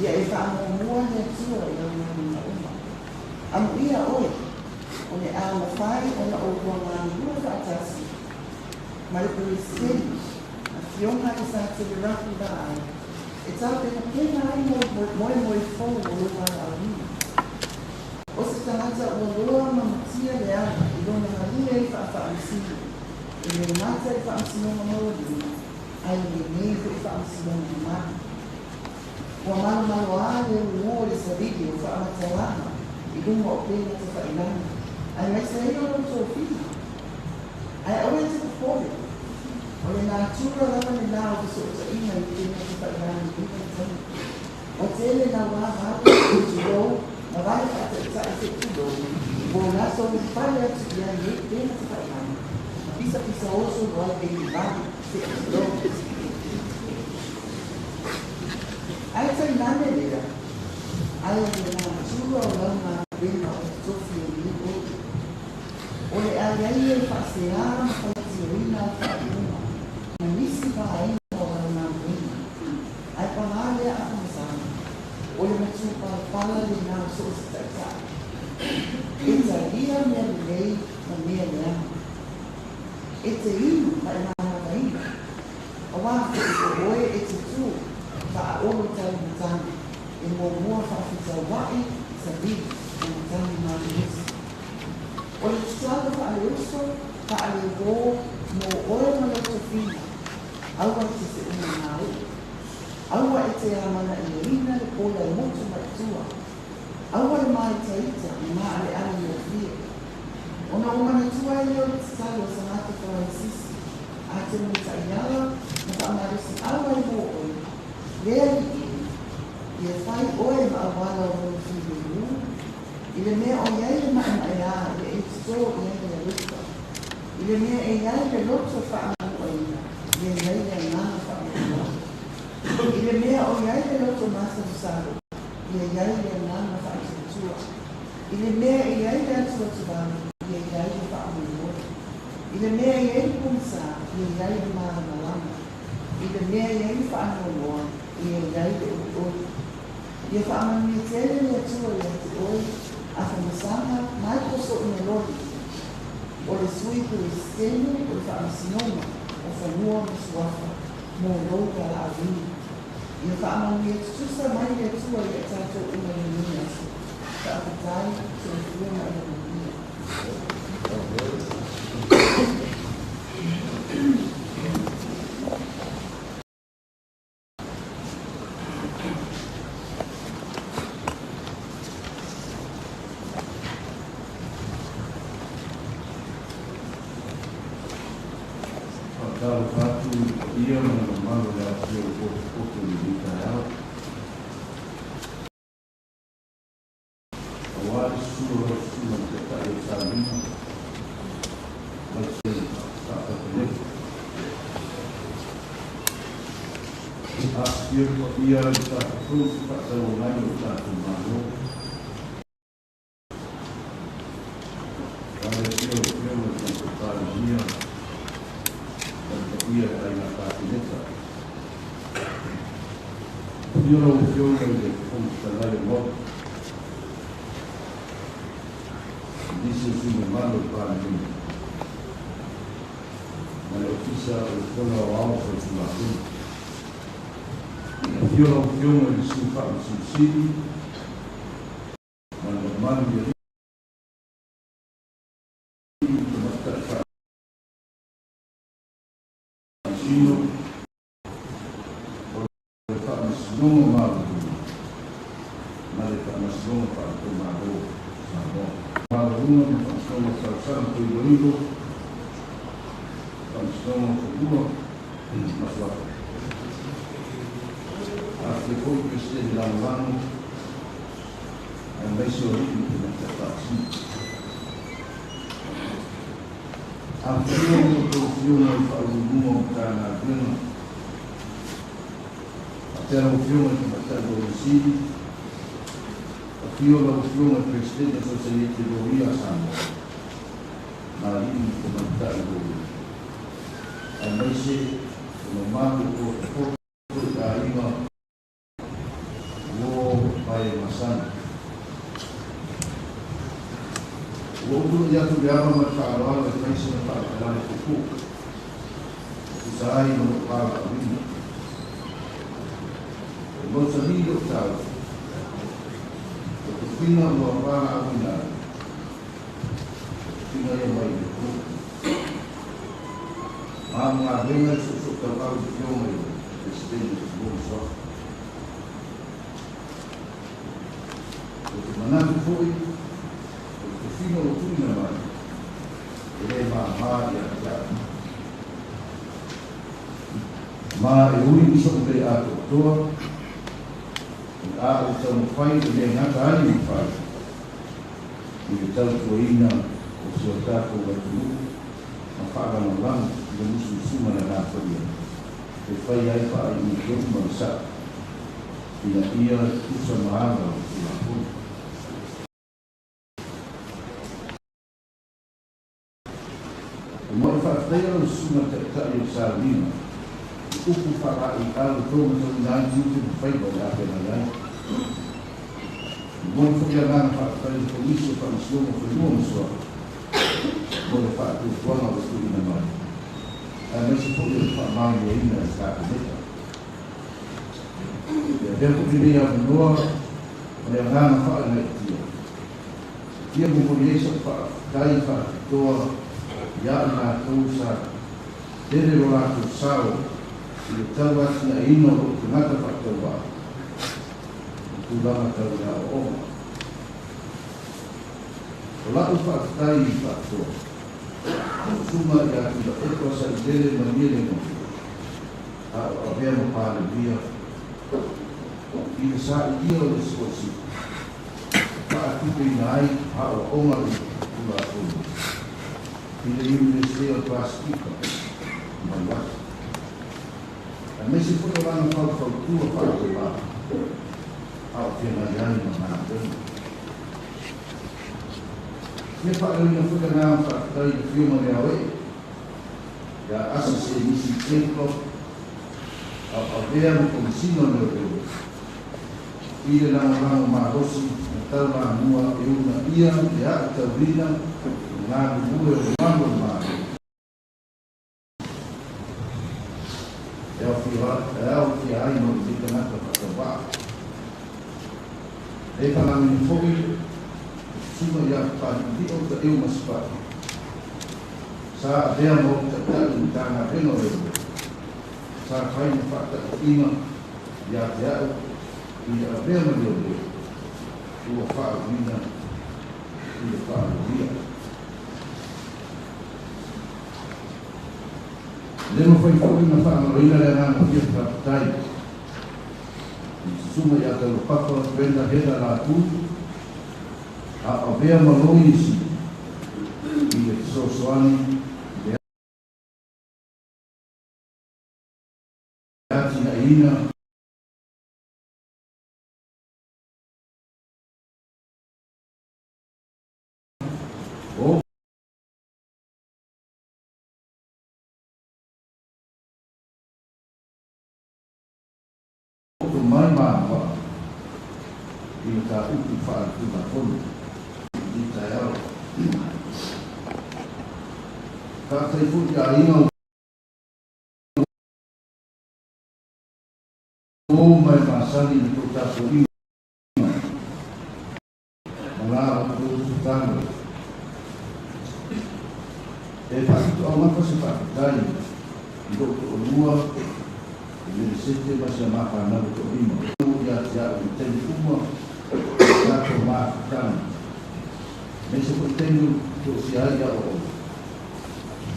Ia e faamuamua le Atua i au galuega uma. Amuia oe. O le a mafai ona oulua galulue faatasi ma le Peresetene, Afioga i le Satele Rapu Vaai, e tapenapena ai moemoe fou o lou valaauina. O se tagata ua loa ma matia le ala i lona galue ai faafaamasino, e le gata i le Faamasinoga Maualuga, ae i lenei foi Faamasinoga Mamalu. Ua malomaloa le uluō o le savili o faamatalaga i luga o upega tafailagi, aemaise ai o lou tofiga. Ae aua e te popole, o le natura lava lenā o fesootaiga i upega tafailagi i lenei vaitaimi. Ua tele naua vale, tulou, ma vale faataitai se i tulou, ua o latou ulufale atu i ai i upega tafailagi, ma pisapisaoso loa ai pei ni vale, se i tulou. Ae tainane lea, ae o le natura o lau galuega o le tofi o lenei oe. O le a i ai e faaseā ma faitioina au faaiuga ma nisi vaega o lau galuega. Ae pagā lea Afamasaga, o le matupalapala lenā o so o se taitai. E talia mea lelei ma mea leaga. E te inu ma e manavaina, auā foi o oe e te tū faaolo taumatagi e muamua faafetauaʻi savili ma matagi malolosi. O le tatalo faale-uso, faale-uō mo oe ma lou tofiga, aua e te seʻuna gauʻu. Aua e te amanaʻiaina le pola e motu mai tua. Aua le māitaita ma maʻaleʻale gofie. Ona ou manatua ai lea o le tatalo a Sagata Faransisi, atonu e taʻiala ma faamalosiʻau ai mo oe, le Alii e, ia fai oe ma auala o lou filemu, i le mea o i ai le maʻemaʻeā i le e totō i ai le alofa, i le mea e i ai le loto faamanuaina, ia i ai le agaga faanoanoa. I le mea o i ai le loto masalosalo, ia i ai le agaga faatuatua. I le mea e i ai le atuatuvale, ia i ai le faamoemoe. I le mea e i ai le pogisa, ia i ai le malamalama. I le mea e i ai le faanoanoa, ia i ai le olioli. Ia faamanuia tele le Atua ia te oe, Afamasaga, Michael Soimaloli, o le Sui Peresetene o le Faamasinoga o Fanua ma Suafa, mo lou valaauina. Ia faamanuia tutusa mai le Atua ia tatou uma i lenei aso. Faafetai, soifua ma ia manuia. Faatalofa atu i le paia ma le mamalu o le afifio o potopoto i lenei taeao. Aua le susu o lau susuga i le Taitai o Salega ma le Susuga Faa-Kapeneta. Afifio le paia i le Tafatolu Fefaatauagai o le tatou Malo. Aua le afio o le Afioga i le Tamaitai Palemia ma le paia o le Aiga Kapeneta. Afio lau Afioga i le Fofoga Fetalai o le Maota, nisi o sui mamalu o le Palemene ma le Ofisa o le Fono Aoao Faitulafono. Afio lau Afioga i le Sui Faamasino Sili ma le mamalu i alii ma tamaitai faamasino o le Faamasinoga Maualuga ma le Faamasinoga Faa-Itumalo o Samoa. Maualuga ma Faamasinoga Talosaga Toiloilo, Faamasinoga o Fanua ma Suafa. Afifio foi Peresetene Lagolago aemaise o alii ma tamaitai faamasino. Afifio a outou afioga i Faauluuluga o Matagaluega, faapea lau Afioga i le Tamaitai Loia Sili, afio lau Afioga i le Peresetene o Sosaiete Loia a Samoa, ma alii ma tamaitai loia, aemaise le mamalu o potopoto i aiga uō pae masani. Ua ou tula'i atu i le ava ma le faaaloalo e fai sina faamatalaga puupuu e tusa ai ma lou valaauina. E mausali lou taofi, o tofiga ua valaauina ai, o tofiga ia mai le Atua. Ma o galuega e soosootauau i le Afioga i le Peresetene o Fanua ma Suafa. Ou te manatu foi, o le tofiga ua tuuina mai, e le māmā ia te au. Ma e ui i so'u le atoatoa, o le a ou taumafai e le gata ai le mafai i le tautuaina o si o tatou atunuu ma faalagolago i le musumusuga na lafoia e fai ai faaiuga tonu ma le sa'o ina ia tutusa ma ala o le Tulafono. E moe faafetaia lau susuga taitai o le sauniga i upu faalaeiau e taumatauina ai tiute ma faiva o le a feagai ai. E momoli foi le agaga faafetai i le Komisi o Faamasinoga o Fanua ma Suafa mo le faatuatuaga ua tuuina mai, aemaise foi o le faamaoniaina e le Kapeneta. E avea foi lenei avanoa ma le agaga faagaeetia e fia momoli ai sa'u faafetai faapitoa iā i latou sa tele lo latou sao i le tauatinaeina o lo'u tagata faatauvaa i tulaga tau le aoaoga. O la'u faafetai faapitoa lau susuga iā Tuilaepa Sailele Malielegaoi, a o avea ma Palemia i le sailia o le sikolasipi e faatupeina ai aoaoga i le Tulafono i le Iunivesite o le Pasefika i Vanuatu, aemaise foi o lana faufautua faatauvā a o feagai ai ma galuega. Fia faaleoina foi le agaga faafetai i le Afioga i le Aoee ia Asa Semisi Jacob, a o avea ma Komesina o Leoleo i le lagolago malosi ma taulamua e uunaia le aitauina o galulue o le malu o le Malo e aofia ai ma lenei tagata faatauvaa. E faalagiga foi le susuga ia Papali'ili'o Taʻeu Masefau, sa avea ma ou taitai i le Matagaluega o Leoleo, sa fai ma faataitaiga ia te a'u i le avea ma leoleo ua faauuina i le faalolia. E le mafai foi ona faagaloina le agaga fia faafetai i le susuga ia Taulapapa Brenda Heather Latu, a o avea ma Loia Sili i le fesoasoani i le atinaeina o tomai ma anoaʻa i mataupu faaletulafono i taeao. Faafetai foi i aiga ua o mai masani i le tou tapuaiga ma la outou tatalo. E faapitoaugafa se faafetai i lou toalua i Melesete ma si a ma fanau e toalima ia te a'u i taimi uma o tatou mafutaga, aemaise foi taimi o toafia ai aoaoga,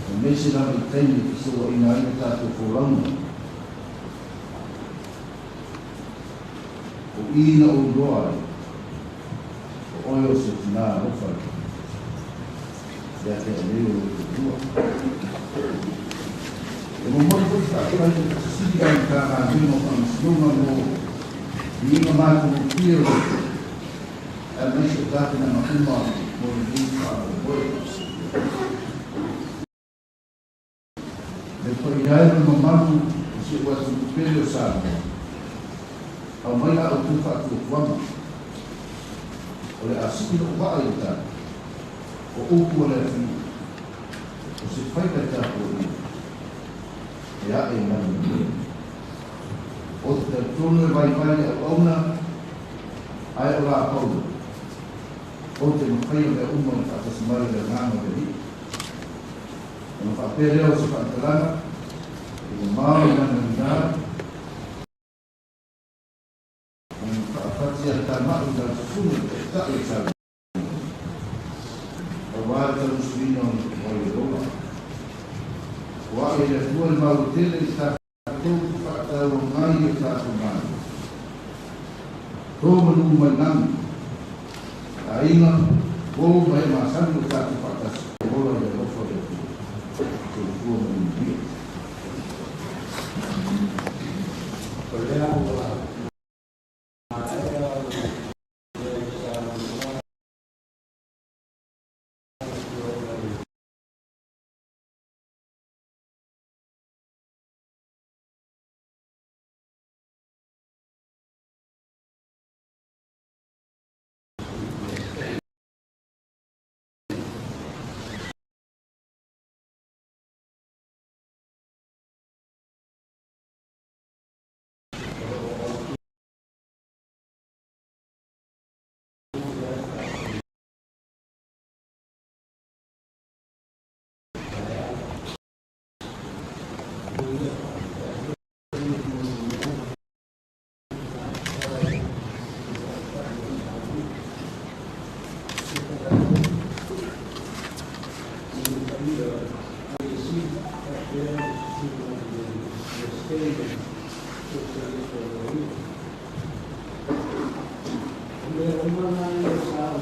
aemaise lava i taimi e fesouaina ai le tatou folauga. O i na ou iloa ai, o oe o se tinā alofa ia te au nei o lou toalua. E momoli foi faafetai i le Sili a le Matagaluega o Faamasinoga mo viiga matagofie o le Atua, aemaise o tapenaga uma mo lenei faamoemoe. Le paia e ma le mamalu o si ou atunuu pele o Samoa, aumai la outou faatuatuaga, o le a sii lou vaa i le tali, O upu o le atunuu, o se faiva e tapuaia, e a'e ma le manuia. O te talitonu e vaivai le auauna, ae o le a Paulo, ou te mafaia mea uma i le faatasi mai o le Agaga o le Alii. Ona faapea lea o se faamatalaga, e mamao i lana ina, ona faafati a tama'u i lau susuga i le Taitai o Samoa, auā le tauasuina o le vai o ola. Ua a'e i le Atua le malu tele i tatou faatauagai o tatou malo. To manū mai lagi, aiga, uou ma e masani o tatou faatasi, ola i le alofa o le Atua. Soifua ma ia manuia. O lea ua maea le saunoaga afioga i le Mea uma na ia sa o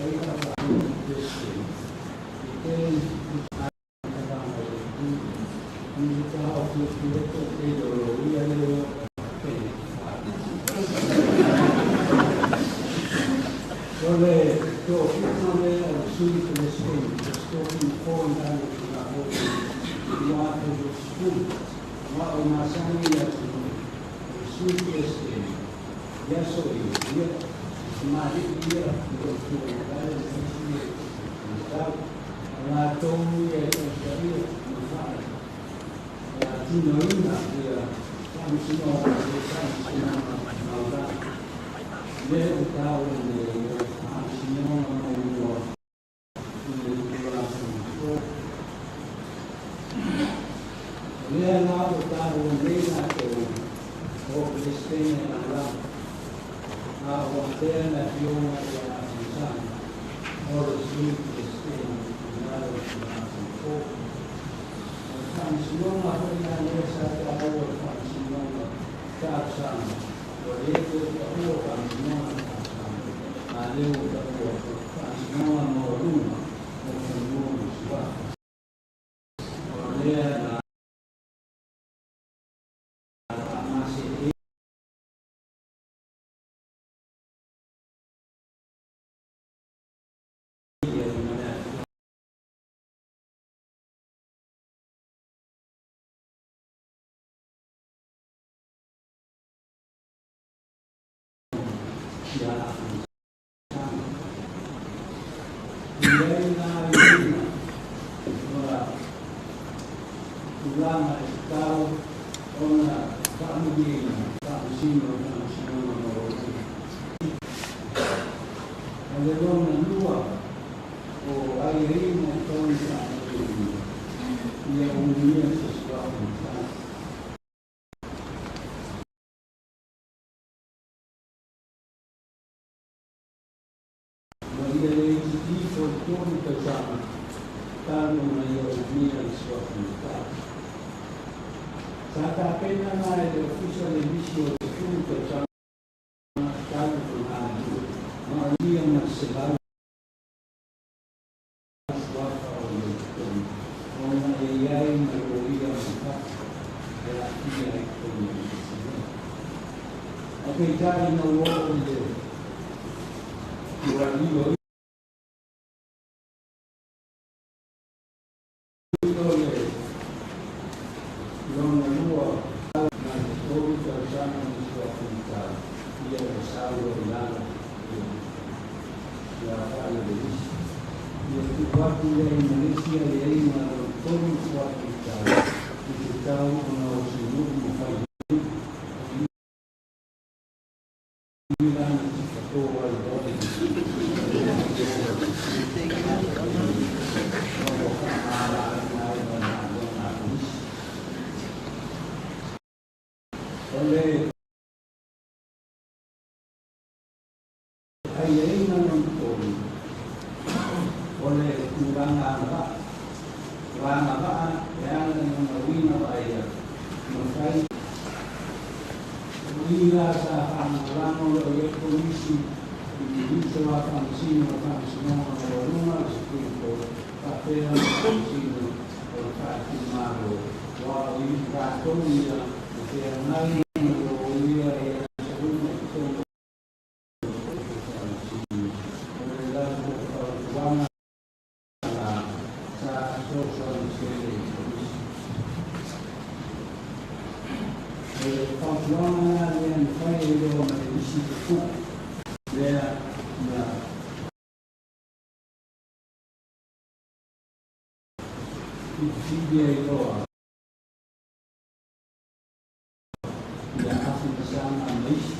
ai a i te O le tofiga lea o le Sui Peresetene, o se tofiga fou i lalo o le Tulafono 2020, ma o masani i le atunuu, o le Sui Peresetene, i aso ia, ia, tamalii ia i loo tulaga le isi e tau. O latou ia e taitaia ma faatinoina ia faamasinoga le faamasinoga maualalo. Lea ua taua nei o le faamasinoga muamua i le Tulafono fou. O lea la ua taua nei latou o Peresetene lagolago, a o afea le afioga ia Afamasaga o le Sui Peresetene i lalo o le Tulafono fou. O le faamasinoga foi la lea sa taua o le faamasinoga talosaga, ua le toe taua faamasinoga talosaga, a lea ua taua faamasinoga maualuga o Fanua ma Suafa. O lea la faamasee ai ma le afioga ia Afamasaga. I ai la aiaiga ma tulaga e tatau ona faamalieina faamasino i faamasinoga maualuga. O le lona lua o aiaiga e tatau ona faamalieina, ia umia se suafa matai. Ma ia le itiiti ifo i le 3 tausaga talu ona ia umia le suafa matai. Sa tapena la e le Ofisa le lisi o le 10 tausaga talu ona galulue, ma o ia ma le 100 suafa o i ai i totonu, ona e i ai ma loia mai fafo e aafia ai totonu o le lisi lea. Ae peitai ina ua oo i le ua iloilo le lona lua ma le 3 tausaga o le suafa matai, ia ua sau loa i lalo ia aofai o le lisi. Ia tuu atu lea i ma le isi aiaiga lona tolu faafitauli i te tau ona o se nuu ma fainuu, o i la na tifato ai loa le ma ua faamalaina ai ma le galuega a Komisi. O le aiaiga lona tolu, o le tulaga agavaa. Ua agavaa e ala i ona uiga vaaia, mafai. O i la sa faalagolago o lo o i ai Komisi i Minisa o Faamasino o le Faamasinoga Maualuga o le Supreme Court faapea ma Faamasino o le Faaitumalo, aua o i latou ia na feagai ma loia i aso uma i totonu o le Ofisa Faamasino. O le latou fautuaga la sa fesoasoani tele i Komisi. O le fautuaga la lea na fai ai loa ma le isi pupuu lea na filifili ai loa ia Afamasaga ma isi.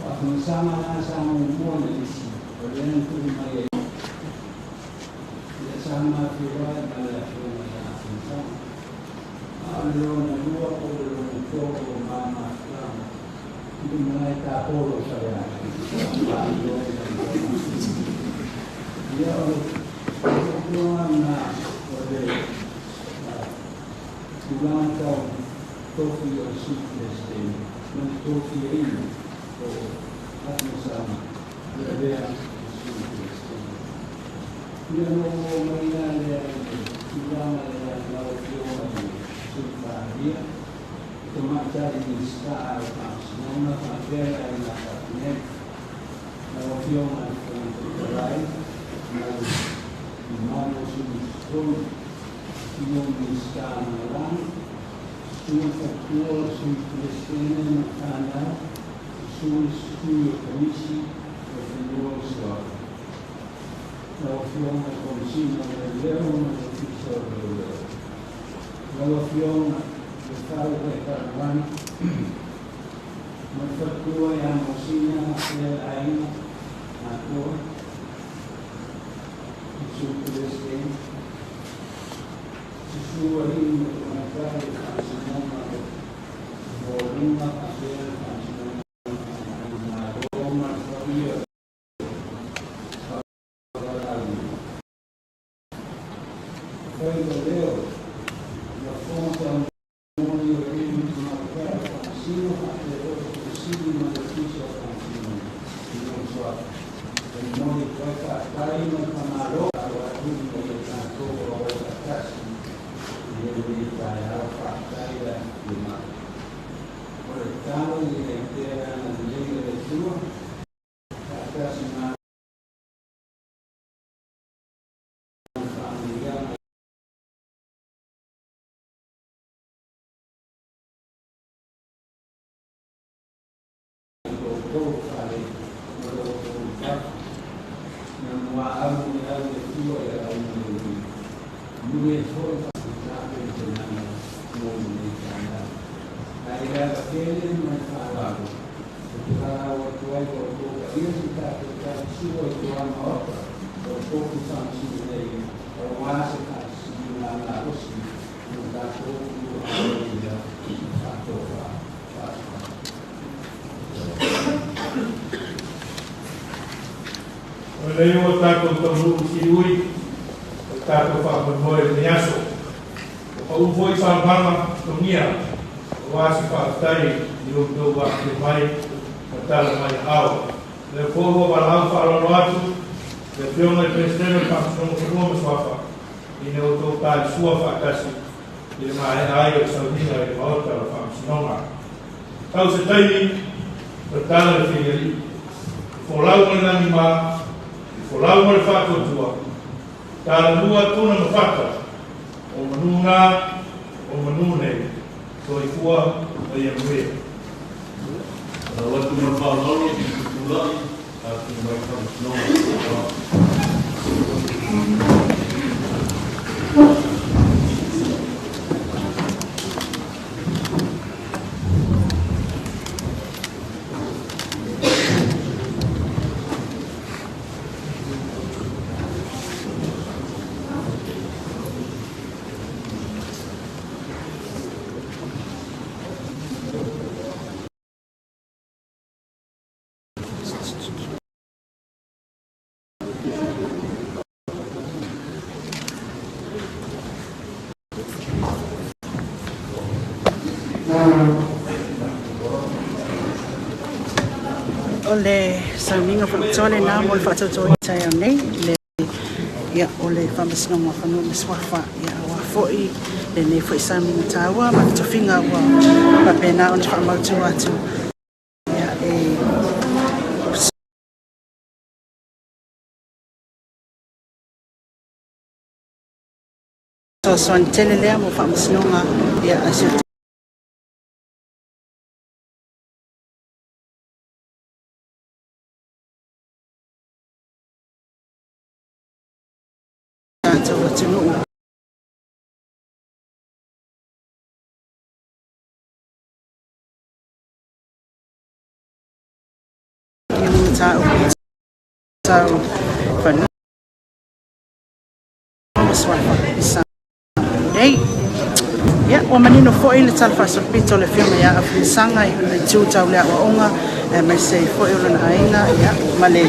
O Afamasaga la sa muamua na lisi, o lea na tuu mai ai ia sa mafeiloai ma le afioga ia Afamasaga. A o le lona lua po o le lona tolu o ma mafutaga i le malae tapolo i Faleata. Ia o le fautuaga lena o le tulaga tau tofi o le Sui Peresetene ma le tofiaina o Afamasaga e avea ma Sui Peresetene. Ia ona ou oo mai la lea i le tulaga lea lau Afioga i le Sui Palemia, le Tamaitai Minisita o Faamasinoga faapea le Aiga Kapeneta. Lau Afioga i le Fofoga Fetalai ma le mamalu o sui usufono, afifio Minisita Lagolago, susu le faletua o le Sui Peresetene ma le fanau, susu le Sui o Komisi o Fanua ma Suafa. Lau Afioga i le Komesina o Leoleo ma le Ofisa o Leoleo. Lau Afioga Lefau Vaifaalelagi ma le faletua ia Mosina faapea le aiga atoa, le Sui Peresetene, susu alii ma tamaitai o le Faamasinoga Maualuga faapea le Faamasinoga Malo ma le paia o Valaauina. Fai o leo, lafoga faamomoli o alii ma tamaitai o Faamasino faapea foi le Ofisa Sili ma le Ofisa o Faamasinoga i lona suafa. E momoli atu ai faafetai ma le faamalo atu ina ia tatou auai faatasi i lenei taeao. Faafetai le afifio mai. O le tatalo ia i pea le agalelei o le Atua faatasi ma ana faamanuiaga i lo outou fale ma lo outou fatu. Na muaau mai ai le Atua i auauna le ui. Manuia ai foi le tapenapenaga mo lenei taeao. Ae i le ava tele ma le faaaloalo, ou te valaau atu ai i lo outou paia se tatou talisua i toa maota o le tofi faamasino nei aua se faasiliga malosi mo tatou uluai faatofa faafetai. O lenei ua tatou taunuu i siui o le tatou faamoemoe i lenei aso. Ua pau foi saunoaga totogia aua se faafetai i outou afifio mai ma tala mai aao. O lea foi ua valaau faaaloalo atu le Afioga i le Peresetene o le Faamasinoga o Fanua ma Suafa ina outou talisua faatasi i le maea ai o le sauniga i le Maota o le Faamasinoga. Tau se taimi, tatala le filialii, i folau ma le lagima, i folau ma le faatuatua, talamua tuna ma fata, o manu na, o manu nei, soifua ma ia manuia. Lau atu ma le faaaloalo i le tutulai a mai Faamasinoga. O le sauniga faapitoa lena mo le faatautoina taeao nei le ia o le Faamasinoga o Fanua ma Suafa ia aua foi lenei foi sauniga taua ma le tofiga ua faapena ona faamautu atu ia e fesoasoani tele lea mo faamasinoga ia a si o tatou atunuu. Ia ma mataupu tau fanua ma suafa i Samoa nei. Ia, ua manino foi le tala faasolopito o le Afioga ia Afamasaga i le itu tau le aoaoga aemaise ai foi o lona aiga ia, ma le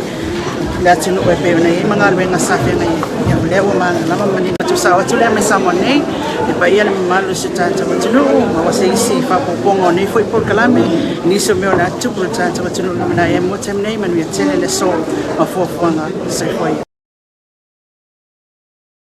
le atunuu e pei ona i ai ma galuega sa feagai ai. Ia, o lea ua malamalama ma manino atu sao atu lea mai Samoa nei, le paia le mamalu o si o tatou atunuu, maua se isi faaopoopoga o nei foi polokalame, nisi o mea o le a tutupu i le tatou atunuu lumanai ai mo taimi nei, manuia tele le aso ma fuafuaga. Soifua ia.